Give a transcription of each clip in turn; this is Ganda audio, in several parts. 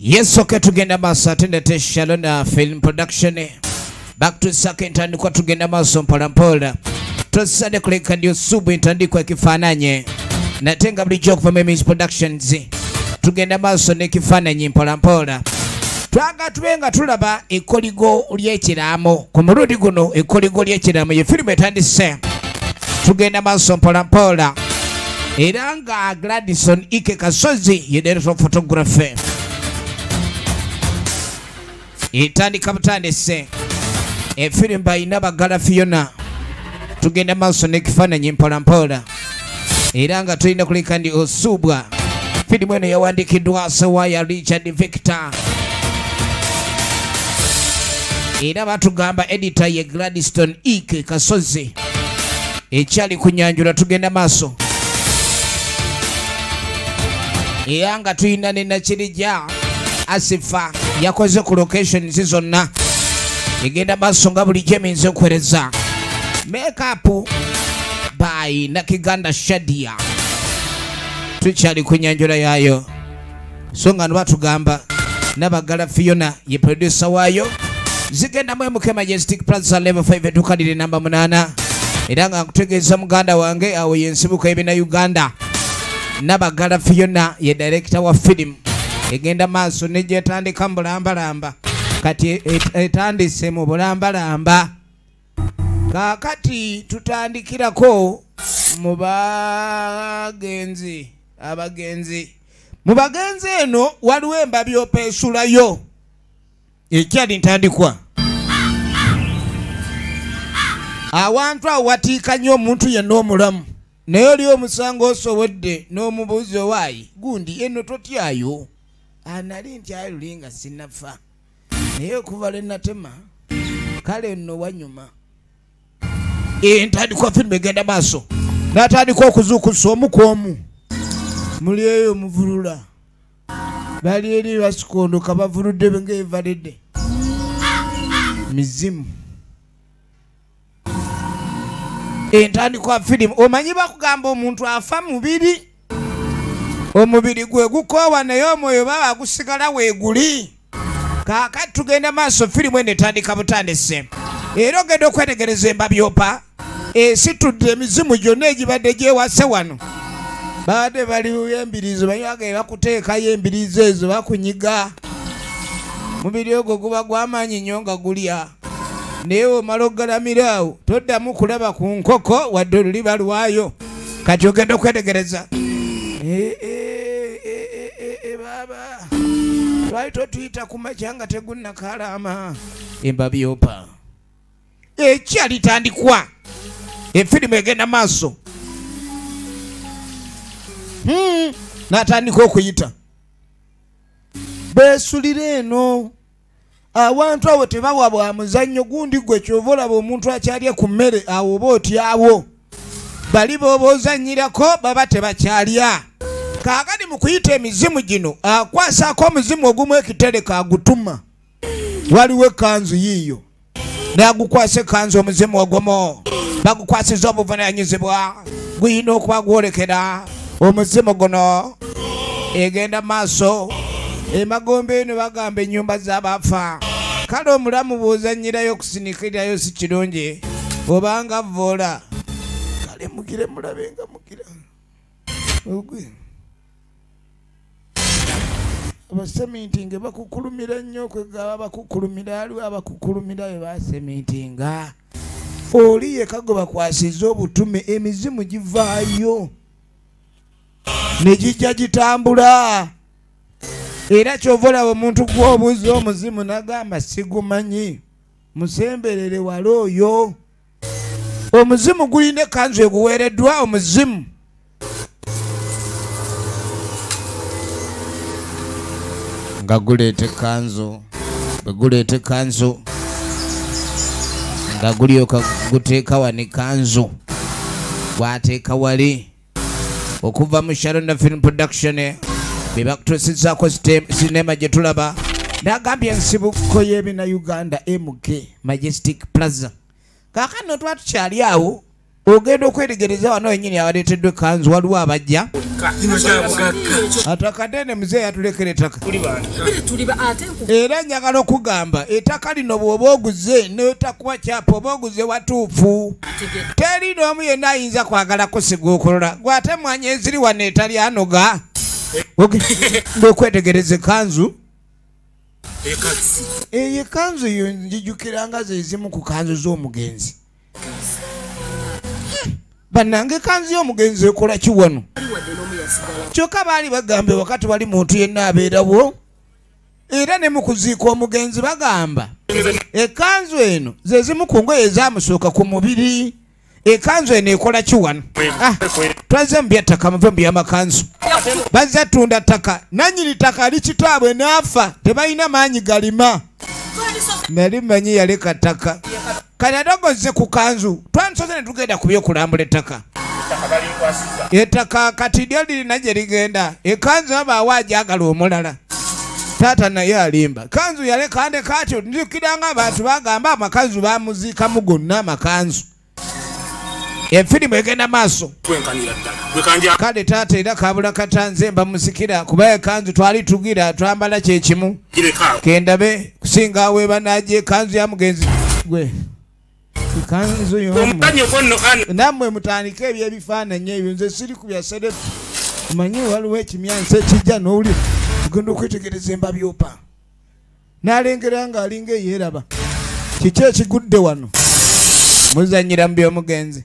Yes, okay, tugenda maaso ate ndete Shalona Film Production. Back to Saka entandikwa, tugenda maaso mpola mpola. Tosade kuleka ndio subu entandikwa ekifaananye. Natenga bulijjo okuva mu Emmys Productions. Tugenda maaso n'ekifaananyi mpola mpola. Twagala tube nga tulaba ekkoligo ly'ekiraamo. Ku mulundi guno ekkoligo ly'ekiraamo ye firimu etandise. Tugenda maaso mpola mpola. Era nga Gladison Ike Kasozi ye director of photography. Etandika butandise. Efirimu bayina Bagala Fiona. Tugenda maaso n'ekifaananyi mpola mpola. Era nga tulina kuleka ndi Osubwa. Firimu eno yawandiikiddwa Sewaya Richard Victor. Era batugamba editor ye Gladstone Ike Kasozi. Ekyali kunyanjula tugenda maaso. Era nga tulina ne Nakirija Asifa yakoze ku locations zonna. Egenda maaso nga bulijjo eminze okuweereza. Makeup by Nakiganda Shadia. Tukyali ku nyanjula yaayo. So nga batugamba Nabagala Fiona ye producer waayo. Zigenda mu MK Majestic Plaza level 5 edukalire namba 8. Era nga nkutegeeza muganda wange awo yensibuko ebina Uganda. Nabagala Fiona ye director wa film. Egenda maaso n'egyetandika mu bulambalamba. Kati etandise mu bulambalamba. Kaakati tutandikirako mu bagenzi abagenzi. Mu bagenzi eno waliwo embabyopa esulayo. Ekyali ntandikwa. Awantu awo watiika nnyo omuntu yenna omulamu. Naye oli omusango osobodde n'omubuuzi owaayi gundi eno totyayo. Anali ntyayo luli nga sinnafa. Naye okuva lwe natema kale nno wanyuma. Entandikwa firimu egenda maaso. N'atandika okuzuukusa omu ku omu. Muli eyo muvulula. Bali eri basikondoka bavuludde ng'evalidde. Mizimu. Entandikwa firimu. Omanyi bakugamba omuntu afa mubiri. Omubiri gwe gukoowa naye omwoyo baba gusigala weeguli. Kaakati tugenda maaso firimu eno etandika butandise. Era ogenda okwetegereza embabyopa esitudde emizimu gyonna egibadde gyewase wano. Babadde bali embiriizo banywage bakuteekayo embiriizo ezo bakunyiga. Mubiri ogwo guba gw'amaanyi nnyo nga gulya. Naye omala okugalamira awo toddamu kulaba ku nkoko wadde oluliba lwayo. Kati ogenda okwetegereza. Baaba twali totuyita ku makya nga tegunnakalaama. Embabyopa ekyali tandikwa. Efirimu egenda maaso. N'atandika okuyita. Beesulira eno. Awantu awo tebawa bwa muzannyo gundi gwe ky'ova olaba omuntu akyalya ku mmere awo oba otyawo. Bali b'oba ozannyirako baba tebakyalya. Kaakati mu kuyita emizimu gino akwasaako omuzimu ogumu ekitereko agutuma. Waliwo ekkanzu yiiyo. N'agukwasa ekkanzu omuzimu ogumu. Bagukwasiza obuvunaanyizibwa. Guyina okuba gwolekera omuzimu guno. Egenda maaso. Emagombe eno bagamba ennyumba z'abafa. Kale omulamu bw'ozannyirayo okusinikirayo si kirungi. Obanga vvoola. Kale mugire mulabe nga mugira. Ogwe. Abasemintinga bakukulumira nnyo okwegaba bakukulumira aliwo abakukulumira be basemintinga. Oli yekka gwe bakwasiza obutume emizimu givaayo. Ne gijja gitambula. Era ky'ova olaba omuntu gw'obuuza omuzimu n'agamba sigumanyi. Musemberere wala oyo. Omuzimu gulina ekkanzu eguweereddwa omuzimu. Nga guleeta ekkanzu, bwe guleeta ekkanzu nga gulyoka guteeka wano ekkanzu gwateeka wali. Okuva mu Shalona Film Production be bakutuusizzaako sinema gye tulaba. Nagambye ensibuko y'ebina Uganda MK Majestic Plaza. Kaakano tuba tukyali awo ogenda okwetegereza wano wennyini awaleeteddwa ekkanzu waliwo abajja Atakadene mzee yatulekera ettaka. Era njagala okugamba ettaka lino bw'oba oguze n'otakuwa kyapa oba oguze watuufu. Teri n'omu yenna ayinza kwagala kusigukolola. Gwe ate mwanya eziri wano etali anoga. Ng'okwetegereza ekanzu. Eyo ekanzu yo njijukira nga ze zimu ku kanzu z'omugenzi. Bannange ekanzu y'omugenzi ekola ki wano? Kyokka baali bagamba wakati wali muntu yenna abeerawo era ne mu kuziika omugenzi bagamba ekanzu eno ze zimu ku ngoye ezaamusooka ku mubiri. Ekanzu eno ekola ki wano? Twazze mu by'ettaka muve mu by'amakanzu. Bazze tunda ttaka, nannyini ttaka ali kitaabwe n'afa, tebalina maanyi galima. Nali mmanyi yaleka ttaka. Kati ate ku kanzu, twansoze ne tugenda ku by'okulambula ettaka. Ettaka kati lyo lirina gye ligenda, ekanzu abaawo agyagala omulala. Taata naye alimba. Kanzu yaleka ndeka atyo, nzijukira ng'abantu bagamba amakanzu baamuziikamu gonna amakanzu. Efirimu egenda maaso. Kale taata era kabula katanze mba musikira kuba ekanzu twali tugira twambala kyekimu. Kendabe kusinga awe banajje ekanzu ya mugenzi gwe. Ekanzu y'omu. Nammwe mutandike ebyebifaananyi ebyo nze siri ku bya serefu. Omanyi waliwo ekimyanso ekijja n'owulira ogenda okwetegereza embabyopa. N'alengera ng'alinga eyeeraba. Kiki ekigudde wano? Muzannyira mu by'omugenzi.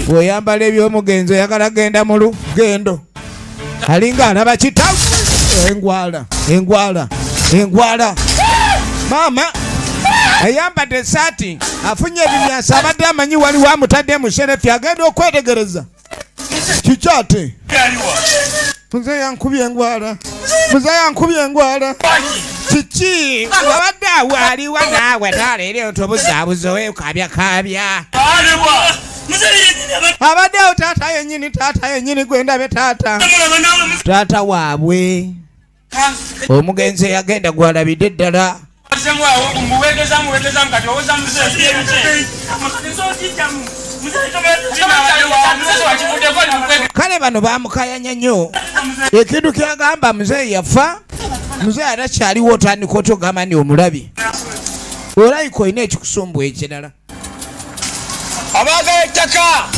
Bw'oyambala eby'omugenzi oyagala genda mu lugendo. Alinga alaba kitabu. Engwala, engwala, engwala. Maama ayambadde essaati afunye ebimyanso abadde amanyi waliwo amutadde mu sherefu agenda okwetegereza. Kiki ate? Muzeeyi yankubye engwala. Muzeeyi yankubye engwala. Kiki? Wabadde awo aliwa naawe taala otobuzaabuza weekaabya kaabya. Abadde awo taata yennyini gwe ndabe taata. Taata waabwe. Omugenzi eyagenda gw'alabidde ddala. Kale bano baamukayanya nnyo. Ekintu kyagamba muzeeyi yafa, muzeeyi atakyaliwo otandika otogamba nti omulabye. Olayika olina ekikusumbuwa ekirala. Abaagala ettaka.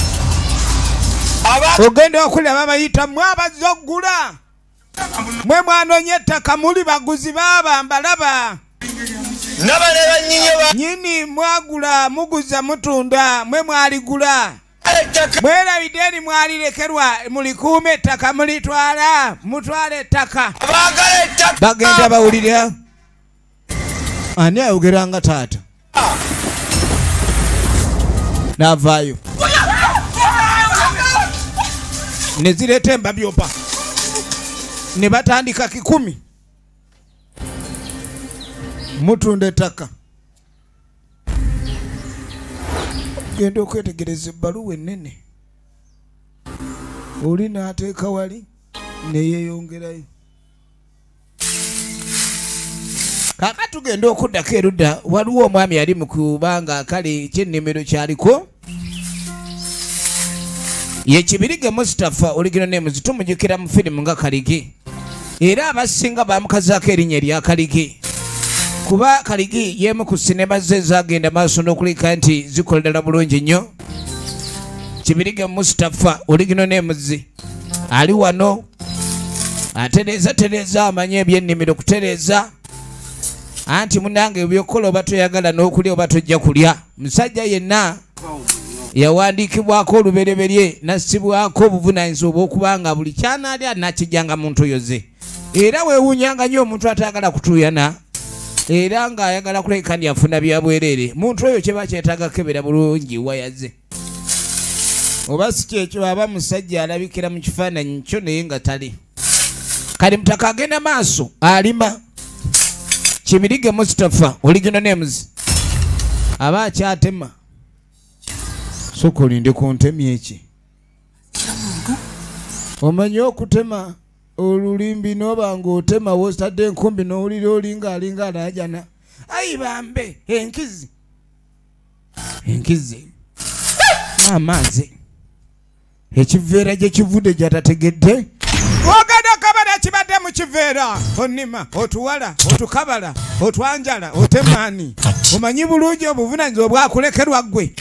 Ogenda okulaba bayita mmwe abazze oggula. Mwe mwanonye ettaka muli baguzi baaba mbalaba. Nyini mwagula muguza mutunda mwe mwaligula. Mwerabidde eri mwalirekerwa mulikuume ettaka mulitwala mutwale ettaka. Bagenda bawulira. Ani ayogera nga taata? N'avaayo. Ne zireeta embabyopa. Ne batandika 10. Mutunda ettaka. Genda okwetegereza ebbaluwa ennene. Oli n'ateeka wali ne yeeyongerayo. Kaakati tugenda okuddako erudda waliwo omwami yali mu kubanga kale ekyennimiro kyaliko. Ye Kibirige Mustafa oligino names tumujjukira mu firimu nga Kaligi. Era abasinga bamukazaako erinnya erya Kaligi. Kuba Kaligi y'emu ku sinema ze zaagenda maaso n'okulika nti zikola ddala bulungi nnyo. Kibirige Mustafa oligino names ali wano atereeza tereeza amanye ebyennimiro kutereeza. Anti munnange ebyokukola oba toyagala n'okulya oba tojja kulya. Musajja yenna yawandiikibwako olubereberye n'assibwako obuvunaanyizibwa obw'okubanga buli ky'anaalya n'akijjanga mu ntuuyo ze. Era weewuunyanga nnyo omuntu atayagala kutuuyana era ng'ayagala kulabika nti afuna bya bwereere. Muntu oyo kyeba kyetaaga kukebera bulungi waya ze. Oba si kyekyo aba musajja alabikira mu kifaananyi kyo naye nga tali. Kale mutaka agenda maaso alima. Kibirige Mustafa original names aba akyatema. Sooka olinde ku ntemi eki. Omanyi okutema olulimbi n'oba ng'otema w'otadde enkumbi n'owulira olinga alinga alaajana. Ayi bambe enkizi. Enkizi. Maama nze. Ekiveera gye kivudde gy'atategedde. Ogenda okabala ekibadde mu kiveera. Onnima, otuwala, otukabala, otwanjala, otemaani. Omanyi bulungi obuvunaanyizibwa bwakulekerwa ggwe.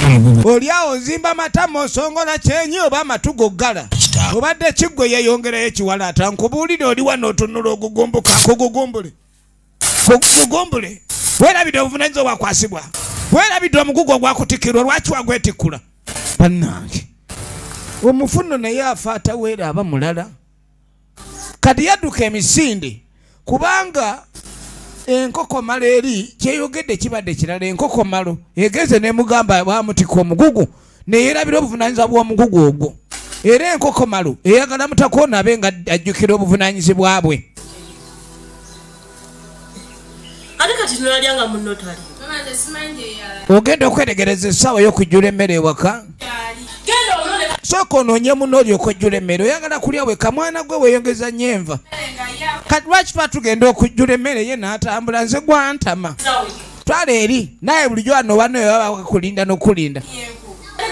Oli awo ozimba matama osongola kyenyi oba amatu goggala. Obadde kiggwe yeeyongerayo ekiwalaata. Nkubuulire oli wano otunula ogugumbuka nkugugumbule. Kugugumbule. Weerabidde obuvunaanyizibwa bwakwasibwa. Weerabidde omugugu ogwakutikirwa lwaki wagwetikkula. Bannange. Omufuno naye afa ataweera aba mulala. Kati yadduka emisinde kubanga enkokomalo eri kyeyogedde kibadde kirala. Enkokomalo egeze nemugamba bamutikka omugugu neyerabira obuvunaanyizibwa bw'omugugu ogwo. Era enkokomalo eyagala mutakoona abe nga ajjukira obuvunaanyizibwa bwe. Ogenda okwetegereza essaawa y'okujjula emmere ewaka. Sooka onoonye munno olyoke ojjula emmere. Oyagala kulya weka mwana gwe weeyongeza nnyo enva. Kati lwaki tuba tugenda okujjula emmere ye n'atambula nze gwantama. Twala eri naye bulijjo wano wano baba bakulinda n'okulinda.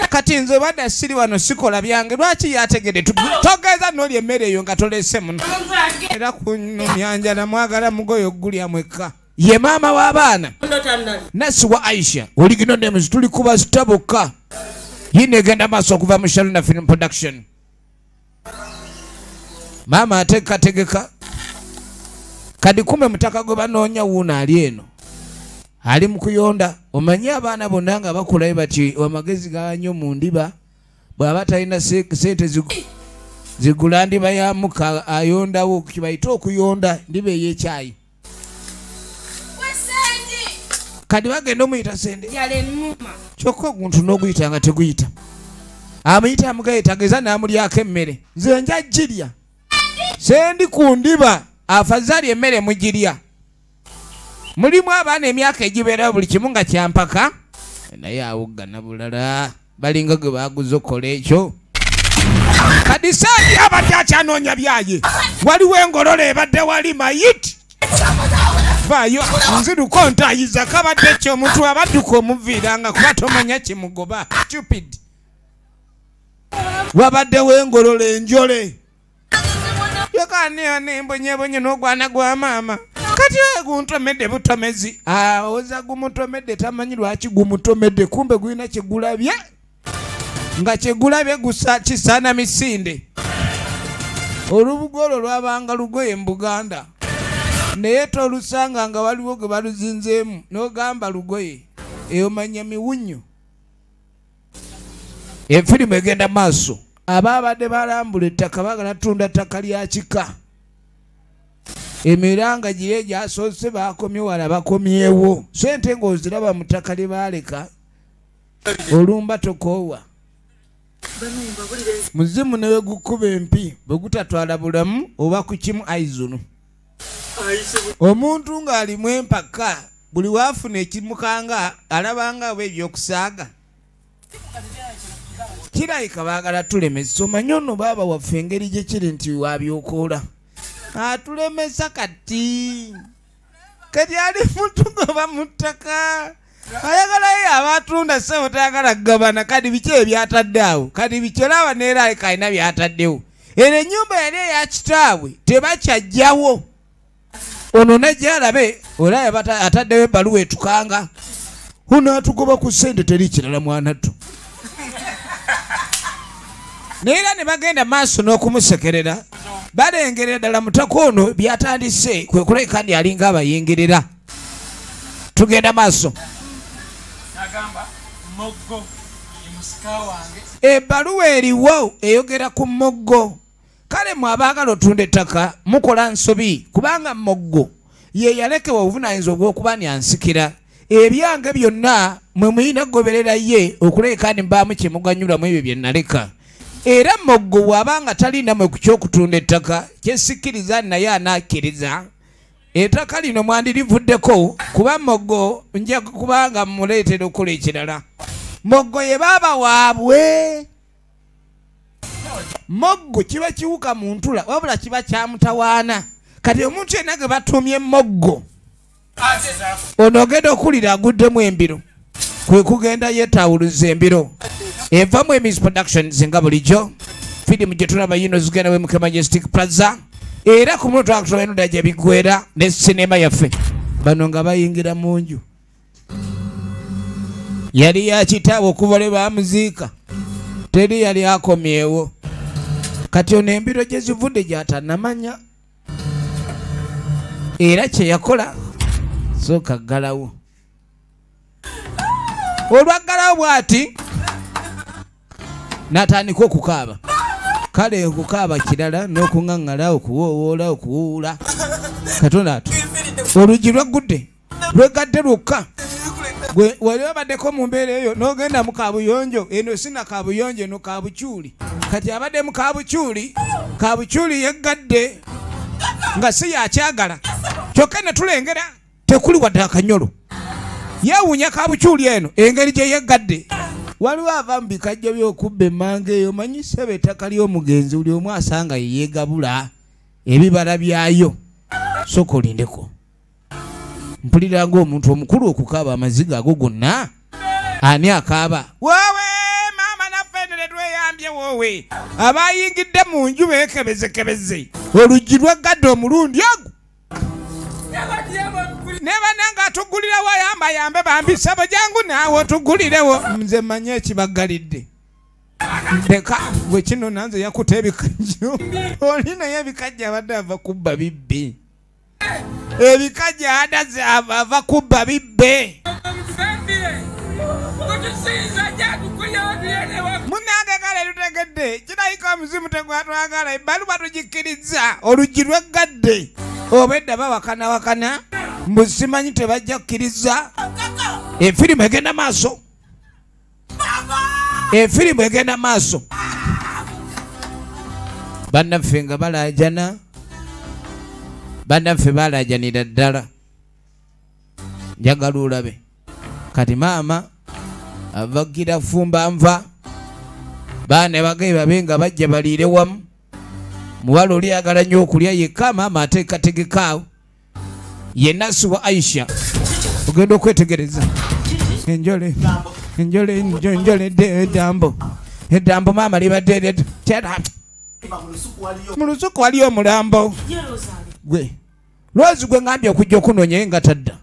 Kati nze badda siri wano sikola byange lwaki yategedde togeza n'olya emmere eyo nga tolese muno. Era kunnumya njala mwagala mugoye okugulya mwekka. Ye maama w'abaana Nasiwa Aisha oligino names tuli kuba sitabuka. Yine egenda maaso okuva mu Shaluna Film Production. Maama ateekategeka. Kadi kumbe mutaka gwe banoonya wuuno ali eno. Ali mu kuyonda. Omanyi abaana bonna nga bakulayo bati amagezi gabanyo mu ndiba. Bw'aba talina ssente zigula ndiba ya muka ayondawo kibayita okuyonda ndiba ey'ekyayi. Kadi bagenda omuyita Sende. Kyokka omuntu n'oguyita nga teguyita. Amuyita amugayita geza n'amulyako emmere. Nze nja girya. Sendi ku ndiba afazaali emmere mugirya. Mulimu abaana emyaka egibeerawo buli kimu nga kyampaka. Naye awoggana bulala. Balinga gwe baaguze okukola ekyo. Kadi Sendi abadde akyanoonya byaye. Waliwo engololo ebadde wali mayiti. Vaayo nziruko ntayiza kabadde ki omuntu abadduka omuviiranga kuba tomanya kimugoba. Stupid. Wabaddewo engololo enjole. Yokaaniyo nembonyebonye n'ogwana gwa maama. Kati guntomedde butomezi. Awoza gumutomedde tamanyi lwaki gumutomedde kumbe gulina kyegulabye. Nga kyegulabye gusa kisaana misinde. Olubugo olwo lwabanga lugoye mu Buganda. Naye tolusanga nga waliwo gwe baluzinzeemu n'ogamba lugoye eyo manya miwunyo. Efirimu egenda maaso. Abaabadde balambula ettaka baagala tunda ttaka lya kika. Emiranga giri egyasoose baakomye wala bakomyewo. Ssente ng'oziraba mu ttaka lye baaleka olumba tokoowa. Muzimu ne we gukuba empi bwe gutatwala bulamu oba ku kimu aizunu. Omuntu ng'alimu empaka buli waafuna ekimukanga alabanga bwe ebyokusaaga. Kirabika baagala tulemesa. Omanyi ono baaba waffe engeri gye kiri nti wabyokoola. Atulemesa kati. Kati ali muntu goba mu ttaka. Ayagalayo abatunda ssebo tayagala kugabana. Kati biki ebyatadde awo? Kati biki olaba neera aleka alina byataddewo. Era ennyumba yali eya kitaabwe tebakyajjawo. Ono najja alabe olaba ataddewo ebbaluwa etukanga. Ono atugoba ku ssente teri kirala mwanattu. Naye era ne bagenda maaso n'okumusekerera. Balengerera ddala mutaka ono byatandise kwe kulabika ndi alinga abayingirira. Tugenda maaso. Ebbaluwa eriwo eyogera ku muggo. Kale mwe abaagala otunda ettaka mukola nsobi kubanga muggo ye yalekebwa obuvunaanyizibwa obw'okuba ni ansikira. Ebyange byonna mwe mulina kugoberera ye okulabika ndi mbaamu kye muganyulwamu ebyo bye naleka. Era muggo bw'abanga talina mwe ku ky'okutunda ettaka kye sikkiriza naye anakkiriza. Ettaka lino mwandirivuddeko kuba muggo nja kubanga muleetera okukola ekirala. Muggo ye baaba waabwe. Moggo kiba kiwuka mu ntula wabula kiba kyamutawaana. Kati omuntu yenna gwe batumye moggo ono ogenda okulira aguddemu embiro kwe kugenda yeetawuluza embiro. Eva mu Emis Productions nga bulijjo. Firimu gye tulaba yino zigenda we Mukama Majestic Plaza. Era ku muno twakutula eno gye biggwera ne sinema yaffe. Bano nga bayingira mu nju. Yali ya kitaabwe okuva lwe baamuziika. Teri yali akomyewo. Kati ono embiro gye zivudde gy'atannamanya. Era kye yakola sooka ggalawo. Olwaggalawo bw'ati n'atandika okukaaba. Kale okukaaba kirala n'okuŋŋaŋŋala okuwoowoola okuwuula. Katonda ati oluggi lwaggudde lwegadde lwokka. Gwe wali obaddeko mu mbeera eyo n'ogenda mu kaabuyonjo, eno si na kaabuyonjo eno kaabucuuli. Kati abadde mu kaabucuuli, kaabucuuli yeggadde nga si yakyagala. Kyokka ne tulengera tekuli wadde akanyolo. Yeewuunya kaabucuuli eno engeri gye yeggadde. Waliwo ava mu bikajjo by'okubba emmanga eyo, omanyi ssebo ettaka ly'omugenzi buli omu asanga ye yeegabula ebibala byayo. Sooka olindeko. Mpulira ng'omuntu omukulu okukaaba amaziga ago gonna. Ani akaaba? Woowe maama naffe eno ne tweyambye woowe. Abayingidde mu nju beekebezekebeze. Oluggi lwaggadde omulundi ogwo. Ne bannange atugulirawo ayamba ayambe bambi ssebo jangu naawe otugulirewo. Nze mmanyi ekibaggalidde. Leka gwe kino nanze yakuta ebikajjo. Oli naye ebikajjo abadde ava kubba bibbi. Ebikajjo adaze ava kubba bibbe. Munnange kale tutegedde kirabika omuzimu tegwatwagala ebbaluwa tugikkiriza oluggi lweggadde. Obedda bawakanawakana mbu simanyi tebajja kukkiriza. Efirimu egenda maaso. Efirimu egenda maaso. Bannaffe nga balaajana. Bannaffe balaajanira ddala. Njagala olabe. Kati maama avagira fumba nva. Baana bagaye babe nga bajja baliire wamu. Muwala oli ayagala nnyo okulya yekka, maama ateekategekaawo. Ye Nasiwa Aisha. Ogenda okwetegereza. Enjole, enjole, enjole eddambo. Eddambo maama libadde mu lusuku waliyo omulambo. Gwe Lwozi gwe ngambye okujja okunoonya nga tadda.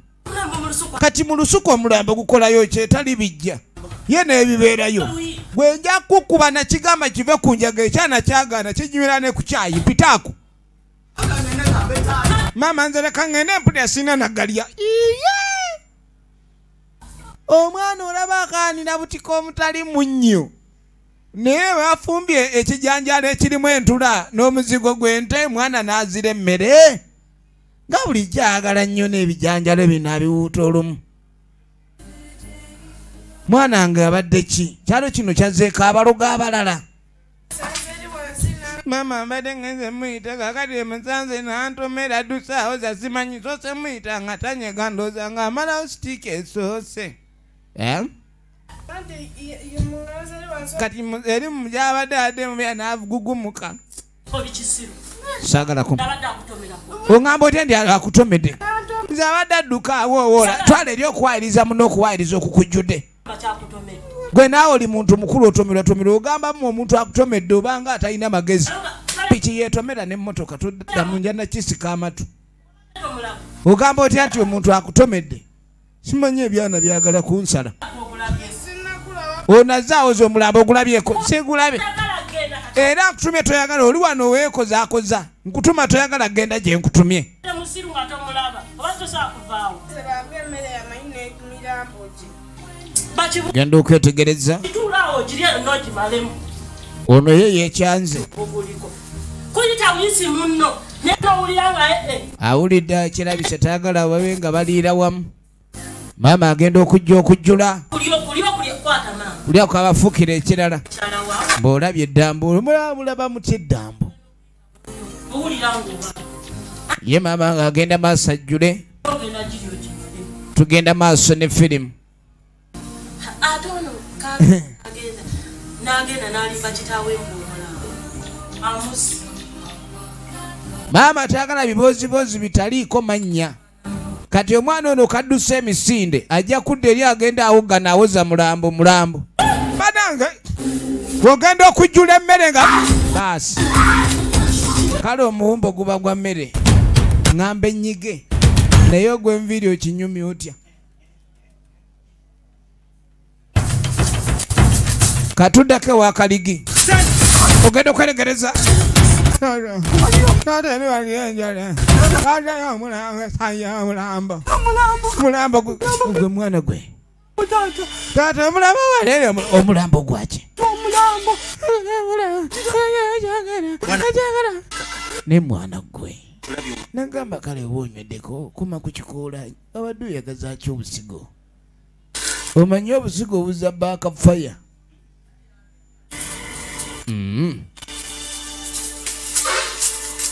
Kati mu lusuku omulambo gukolayo kyetali bijja. Ye n'ebibeerayo. Gwe nja kukuba na kigamba kive ku njaga ekyana kyagaana kijimira ne ku kyayi mpitaako. Maama nze leka ngende mpulira sirina naggalya. Iye! Omwana olaba akaanira butiko omutali munnyo. Naye bafumbye ekijanjaalo ekirimu entula n'omuzigo gw'ente mwana n'azira emmere. Nga bulijjo ayagala nnyo n'ebijanjaalo bino abiwuuta olumu. Mwana nga abadde ki? Kyalo kino kyazzeeko abalogo abalala. Maama mbadde ngenze muyita kaakati emusanze n'antomera ddusaawo za simanyi soose muyita nga tanyega ndowooza ng'amalawo sitiika esoose. Kati eri gy'abadde adde mubya n'agugumuka. Saagalako. Oŋŋamba otya nti akutomedde? Nze abadde adduka awoowoola. Twala eri okuwaayiriza muno okuwaayiriza okukujjudde. Gwe naawe oli muntu mukulu otomerwa tomerwa ogambamu omuntu akutomedde obanga atalina magezi. Piki yeetomera n'emmotoka toddamu nja nakisika amatu. Ogamba otya nti omuntu akutomedde? Simanyi ebyana byagala kunsala. Onazaawoza omulambo ogulabyeko sigulabe. Era nkutumye toyagala oli wano weekozaakoza. Nkutuma toyagala genda gye nkutumye. Genda okwetegereza. Ono ye yekyanze. Awulidde kirabise tayagala babe nga baliira wamu. Maama agenda okujja okujjula. Kulya kwabafuukira ekirala. Bw'olabye eddambo mulaba mutya eddambo. Ye maama ng'agenda maaso ajjule. Tugenda maaso ne firimu. Maama tayagala bibozibozi bitaliiko mannya. Kati omwana ono kaddusa emisinde ajja kudda eri agenda awoggana awoza mulambo mulambo. Banange bw'ogenda okujjula emmere nga Baasi kale omuwumbo guba gwa mmere ŋŋamba ennyige naye ogw'enviiri okinyumya otya? Katuddako ewa Kaligi ogenda okweregereza. Mulambo gwe mwana gwe taata omulambo waleero omulambo gwaki? Ne mwana gwe nagamba kale woonyweddeko kuma ku kikoola abadde oyagazaaki obusigo omanyi obusigo obuza baakafaya.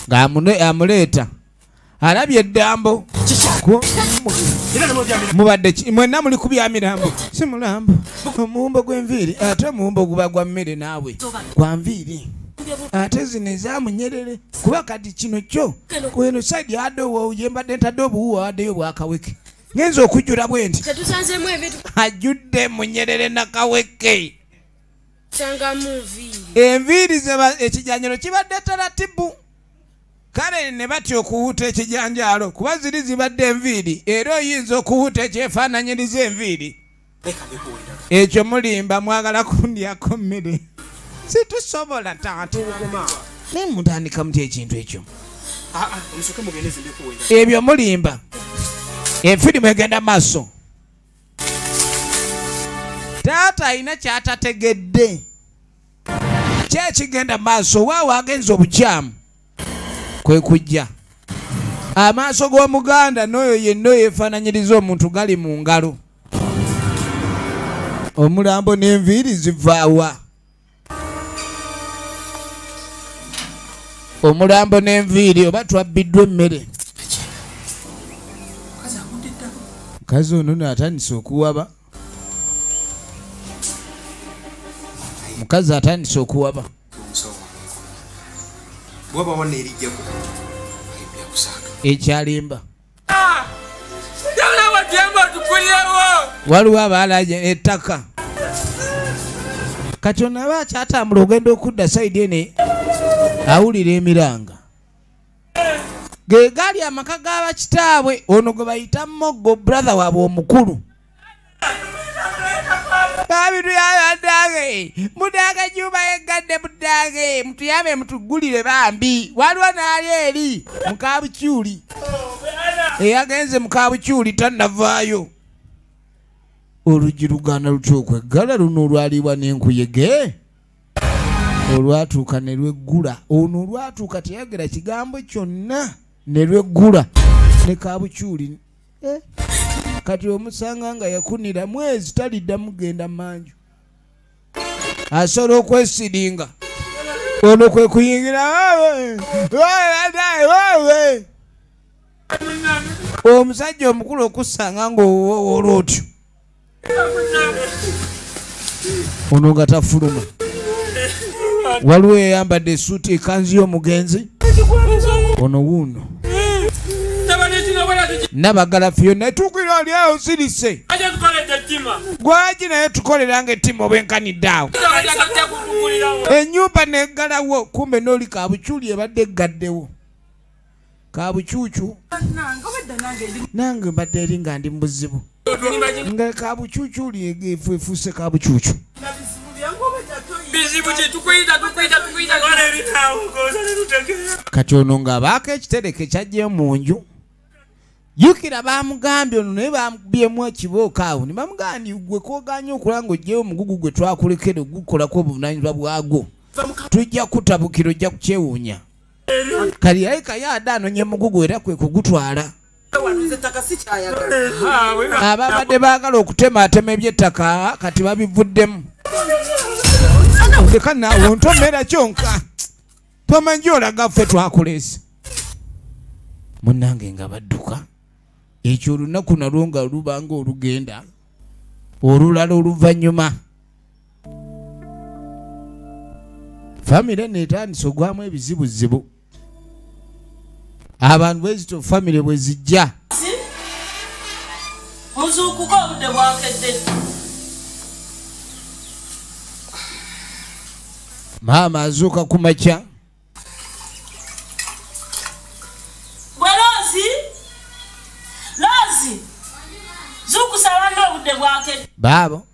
Ng'amuleeta alabye eddambo mubadde mwenna muli kubya mirambo si mulambo omuwumbo gw'enviiri ate omuwumbo guba gwa mmere naawe gwa nviiri ate zino ezamunyerere kuba kati kino kyo kweno saidi adde ye mbadde ntadde obuwuwa waddeyo bwakaweke ngenza okujjula bwe nti ajjudde munyerere nakaweke enviiri ekijanjalo kibadde taratibu kale ne batya okuwuta ekijanjaalo kuba ziri zibadde enviiri era oyinza okuwuta ekyefaananyiriza enviiri ekyo mulimba mwagala kundyako mmere situsobola taata naye mutandika mutya ekintu ekyo ebyo mulimba. Efirimu egenda maaso taata alina kyatategedde kyekigenda maaso waawo agenza obukyamu kwe kujja amaaso g'omuganda n'oyo yenna yeefaananyiriza omuntu gali mu ngalo omulambo n'enviiri zivaawa omulambo n'enviiri oba twabbiddwa emmere. Mukazi ono n'atandise okuwaba mukazi atandise okuwaba ekyalimba waliwo abaalaje ettaka kati ono aba akyatambula ogenda okudda sayidi ene awulira emiranga ge gaali amaka g'abakitaabwe ono gwe bayita Moggo brother waabwe omukulu. Babituyabandange mudange ennyumba y'eggadde mudange mutuyambe mutugulire bambi. Waliwo n'ali eri mukabukyuli eyagenze mukabukyuli tannavaayo. Oluggi lugaana lutya okweggala luno olwaliibwa n'enkuyege olwatuuka ne lweggula. Ono olwatuuka teyayogera kigambo kyonna ne lweggula ne kabukyuli. Kati omusanga nga yakunira mwezi taliddamu genda manju asobola okwesiringa ono kwe kuyingira omusajja omukulu okusanga ng'owowola otyo ono nga tafuluma. Waliwo eyambadde essuuti ekanzu y'omugenzi ono wuuno nabagala fyonna tukwira oli awo sirise gwaki naye tukoleranga ettima obwenkanidde awo ennyumba neggalawo kumbe n'oli kabukyuli ebadde eggaddewo kabukyukyu nange mbadde eri nga ndi mu buzibu nga kabukyukyuli efuuse kabukyukyu kati ono ng'abaako ekitereke kyajjayo mu nju. Jjukira baamugambye ono naye bamukubyemu ekibooko awo ne bamugamba nti gwe kooganye okulaba ng'oggyeyo omugugu gwe twakulekera ogukolako obuvunaanyizibwa bwagwo tujja kutabukira ojja kukyewuunya. Kali yaleka ye anonye mugugu era kwe kugutwala. Ababadde baagala okutematema eby'ettaka kati babivuddemu. Leka naawe ontomera kyonka tomanyi olaga ffe twakuleese. Munnange nga badduka ekyo olunaku nalwo nga lubanga olugenda olulala oluvannyuma. Famire neetandise ogwamu ebizibuzibu. Abantu bwezito famire bwe zijja muzuukuka obudde bwakedde. Maama azuuka ku makya. Gwe Loozi, Loozi, zuukusa banno obudde bwake. Baabo.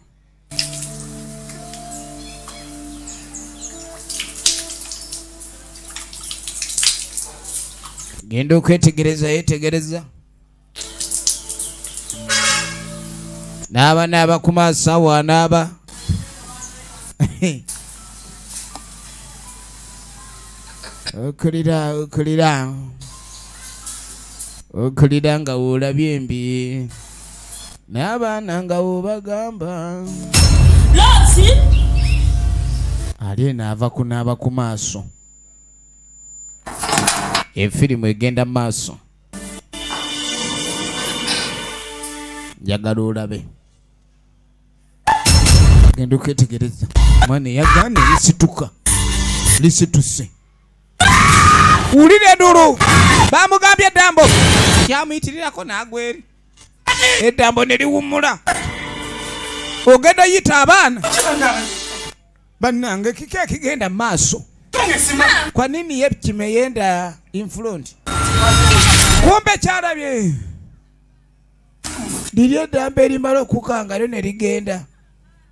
Genda okwetegereza yetegereza. Naaba naaba ku maaso awo anaaba. Okulira okulira. Okulira nga w'olabye embi. N'abaana nga w'obagamba. Loozi! Ali eno ava kunaaba ku maaso. Efirimu egenda maaso. Njagala olabe. Genda okwetegereza. Mwana yagaana lisituka. Lisituse. Wulira enduulu. Bamugambye eddambo. Kyamuyitirirako n'agwa eri. Eddambo ne liwummula. Ogenda yita abaana. Bannange kiki ekigenda mu maaso? Kwa nini ye kimeyenda in front? Kumbe kyalabye. Liri eddambo erimala okukanga lyo ne ligenda.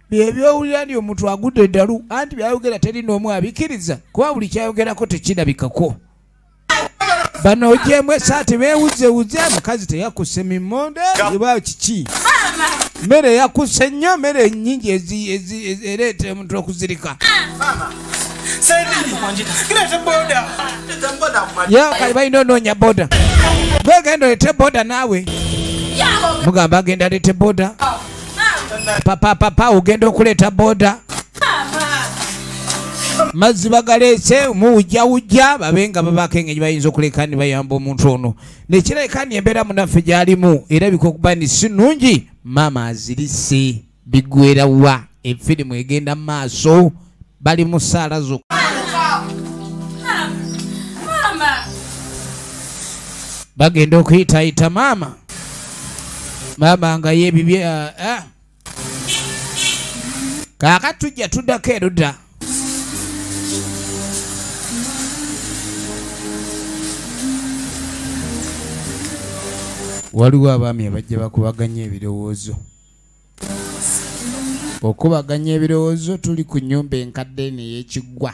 Byebyowulira nti omuntu agudde eddalu anti byayogera teri n'omu abikkiriza kuba buli kyayogerako tekirabikako. Bano ogyemu essaati beewuzeewuze omukazi teyakusse mimmonde eba kiki. Mmere yakusse nnyo mmere nnyingi ereeta omuntu okuzirika. Kale balina onoonya boda. Gwe genda oleete boda naawe. Mugamba agenda aleete boda. Papa papa ogenda okuleeta boda. Mazzi bagaleese muwujjawujja babe nga babaako engeri bayinza okuleka ne bayamba omuntu ono. Nekirabika nti embeera munnaffe gy'alimu erabika okuba nti si nnungi. Maama azirise biggwera wa efirimu egenda mu maaso bali mu ssaala zokka. Bagenda okuyitaayita maama. Maama nga yeebibye. Kaakati tujja tuddako erudda. Waliwo abaami abajja bakubaganya ebirowoozo. Okubaganya ebirowoozo tuli ku nnyumba enkadde eno ey'ekiggwa.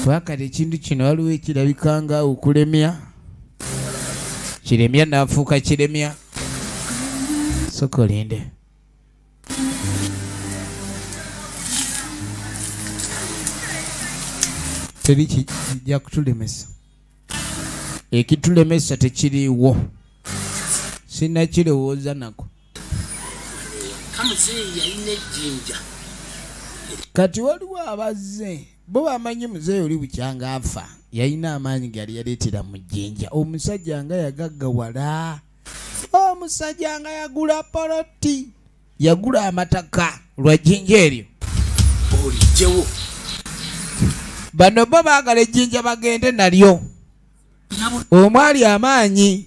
Kubanga ekintu kino waliwo ekirabika nga okulemya. Kiremya n'afuuka kiremya. Sooka olinde. Teri kijja kutulemesa. Ekitulemesa tekiriiwo. Sinnakirowooza nako. Kati waliwo abazze bo bamanyi muzeeyi oli bukyanga afa yalina amaanyi ge yaleetera mu jjinja. Omusajja nga yagaggawala. Omusajja nga yagula poloti. Yagula amataka lwa jjinja eryo. Oligyewo. Bano bo baagala ejjinja bagende nalyo. Omwali amaanyi.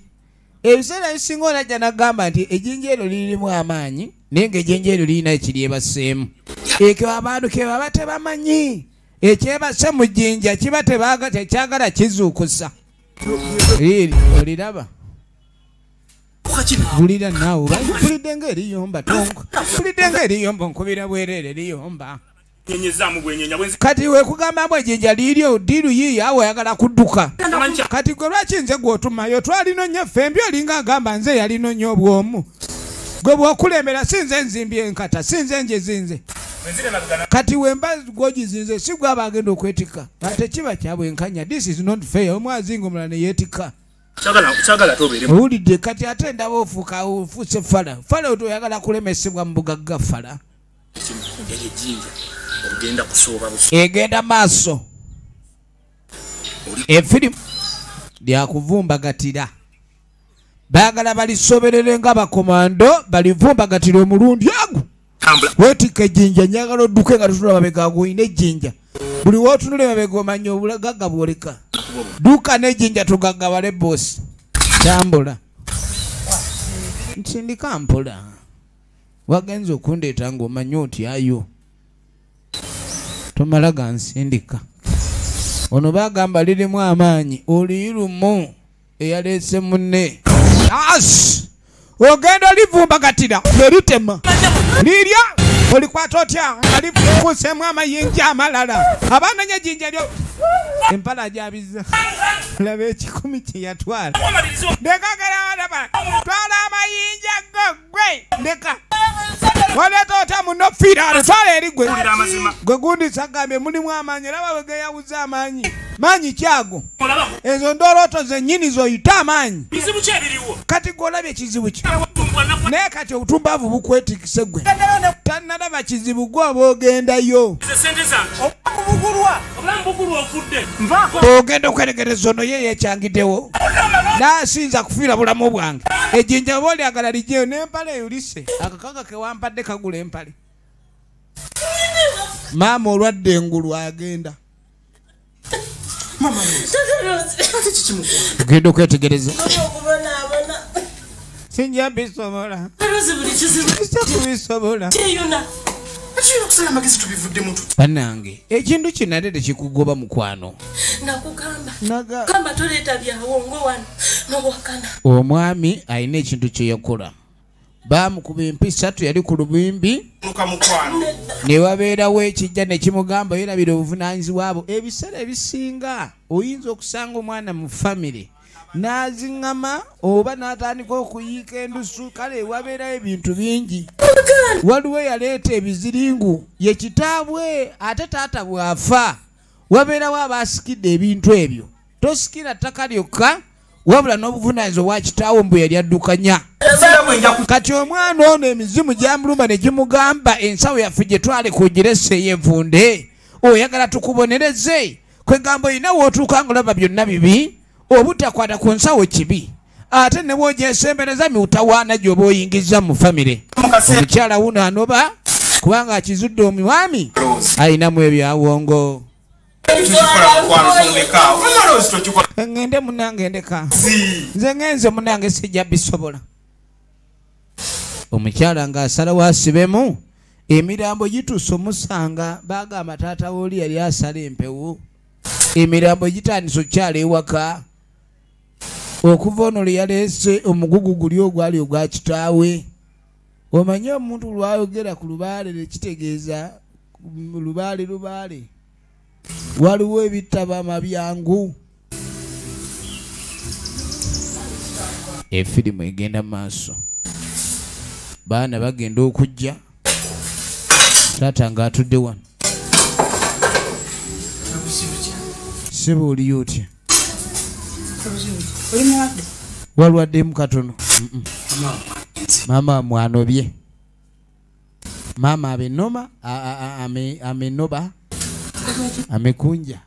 Ebiseera ebisinga onajja n'agamba nti ejjinja eryo lirimu amaanyi naye ng'ejjinja eryo lirina ekiryebaseemu. Ekyo abantu ke baba tebamanyi. Ekyebase mu jjinja kiba tekyagala kizuukusa. Liri oliraba. Wulira naawe mpulidde ng'eriyomba tonka. Mpulidde ng'eriyomba nkubira bwereere liyomba. Kati wekugamba mbu ejjinja liiryo ddiiru yiiyo awo oyagala kudduka. Kati gwe lwaki nze gw'otumayo twalino nnyo ffembi olinga agamba nze yalino nnyo obw'omu. Gwe bw'okulembera si nze nzimbye enkata si nze ngizinze. Kati wemba gw'ogizinze si gwe aba agenda okwetikka. Ate kiba kya bwenkanya. This is not fair. Omu azinga omulala ne yeetikka. Owulidde kati ate ndaba ofuuka ofuuse fala. Fala oyagala kulemesebwa mu bugagga fala. Egenda maaso. Efirimu lyakuvumbagatira. Baagala balisoberere nga bakomando balivumbagatira omulundi agu. Weetikka ejjinja njagala odduke nga totunula mabega gw'olina ejjinja. Buli w'otunula emabega omanya obugagga bw'oleka. Dduka n'ejjinja tugaggawale boosi. Tambula. Nsindika mpola. Wagenze okundeeta ng'omanya otyayo. Tomala gansindika. Ono bagamba lirimu amaanyi olirumu eyaleese munne. As! Ogenda olivumbagatira neritema. Lirya olikwata otya nga lifuusemu amayinja amalala. Abananya jjinja lyo. Empala gy'abizza. Laba ekikumi kye yatwala. Ndeka galaba. Twala amayinja go gwe. Ndeka. Waleeta otya munno fiira twala eri gwe. Gwe gundi sagambye mulimu amaanyi laba bwe geyawuza amaanyi. Maanyi kyago. Ezo ndolooto zennyini z'oyita amaanyi. Kati gw'olabye ekizibu ki? Naye kati obutumbavu bukwetikise gwe. Tannalaba kizibu gwe oba ogendayo. Ogenda okweregereza ono ye yekyangiddewo. Naasinza kufiira bulamu bwange. Ejjinja oba olyagala lijjeyo n'empale eyulise. Akakaga ke wampadde kagula empale. Maama olwadde engulu agenda. Ogenda okwetegereza. Sinja bisobola. Sija kubisobola. Bannange ekintu kino ate tekikugoba mukwano. Nakugamba toleeta byawongo wano n'owakana. Omwami alina ekintu kye yakola. Baamukuba empisa yali ku lubimbi ne wabeerawo ekijja ne kimugamba yerabira obuvunaanyizibwa bwo. Ebiseera ebisinga oyinza okusanga omwana mu famire n'aziŋŋama oba n'atandika okuyiika endusu, kale wabeerawo ebintu bingi. Waliwo eyaleeta ebiziringu ye kitaabwe, ate taata bw'afa wabeerawo abaasikidde ebintu ebyo. Tosikira ttaka lyokka wabula n'obuvunaanyizibwa bwa kitaawo mbu yali addukanya. Kati omwana ono emizimu gyamuluma ne gimugamba ensawo yaffe gye twale kugirese ey'envunde, oyagala tukubonereze. Kwegamba olina w'otuuka ng'olaba byonna bibi, obutakwata ku nsawo kibi, ate ne bw'ogyesembereza miwutawaana gy'oba oyingiza mu famire. Omukyala wuno anoba kubanga akizudde omwami alinamu ebyawongo. Ngende munange ndeka. Nze ngenze munange sijja bisobola. Omukyala ng'asalawo asibemu emirambo gituuse omusanga, bagamba taata w'oli yali asala empewo. Emirambo gitandise okukyala ewaka okuva ono lwe yaleese omugugu guli ogwali ogwa kitaawe. Omanye omuntu lwayogera ku lubaale lekitegeeza lubaale lubaale. Waliwo ebitaba amabyangu. Efirimu egenda maaso. Baana bagenda okujja. Taata ng'atudde wano. Ssebo oliyo otya? Walwaddemu katono. Maama mwanobye. Mama amenoma, amenoba, amekunja.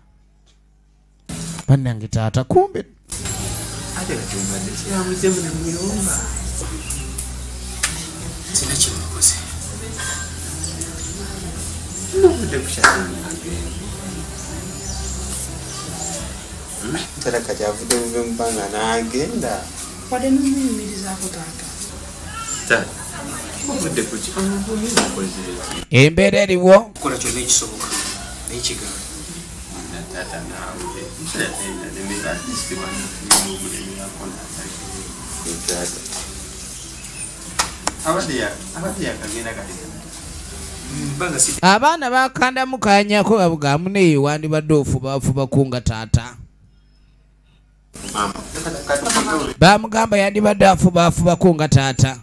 Bannange taata kumbe. Embeera eriwo. Abaana bakandamu kanyako babugamu neyo wandibadde ofubafuba nga taata. Bamugamba yandibadde afubafubako nga taata.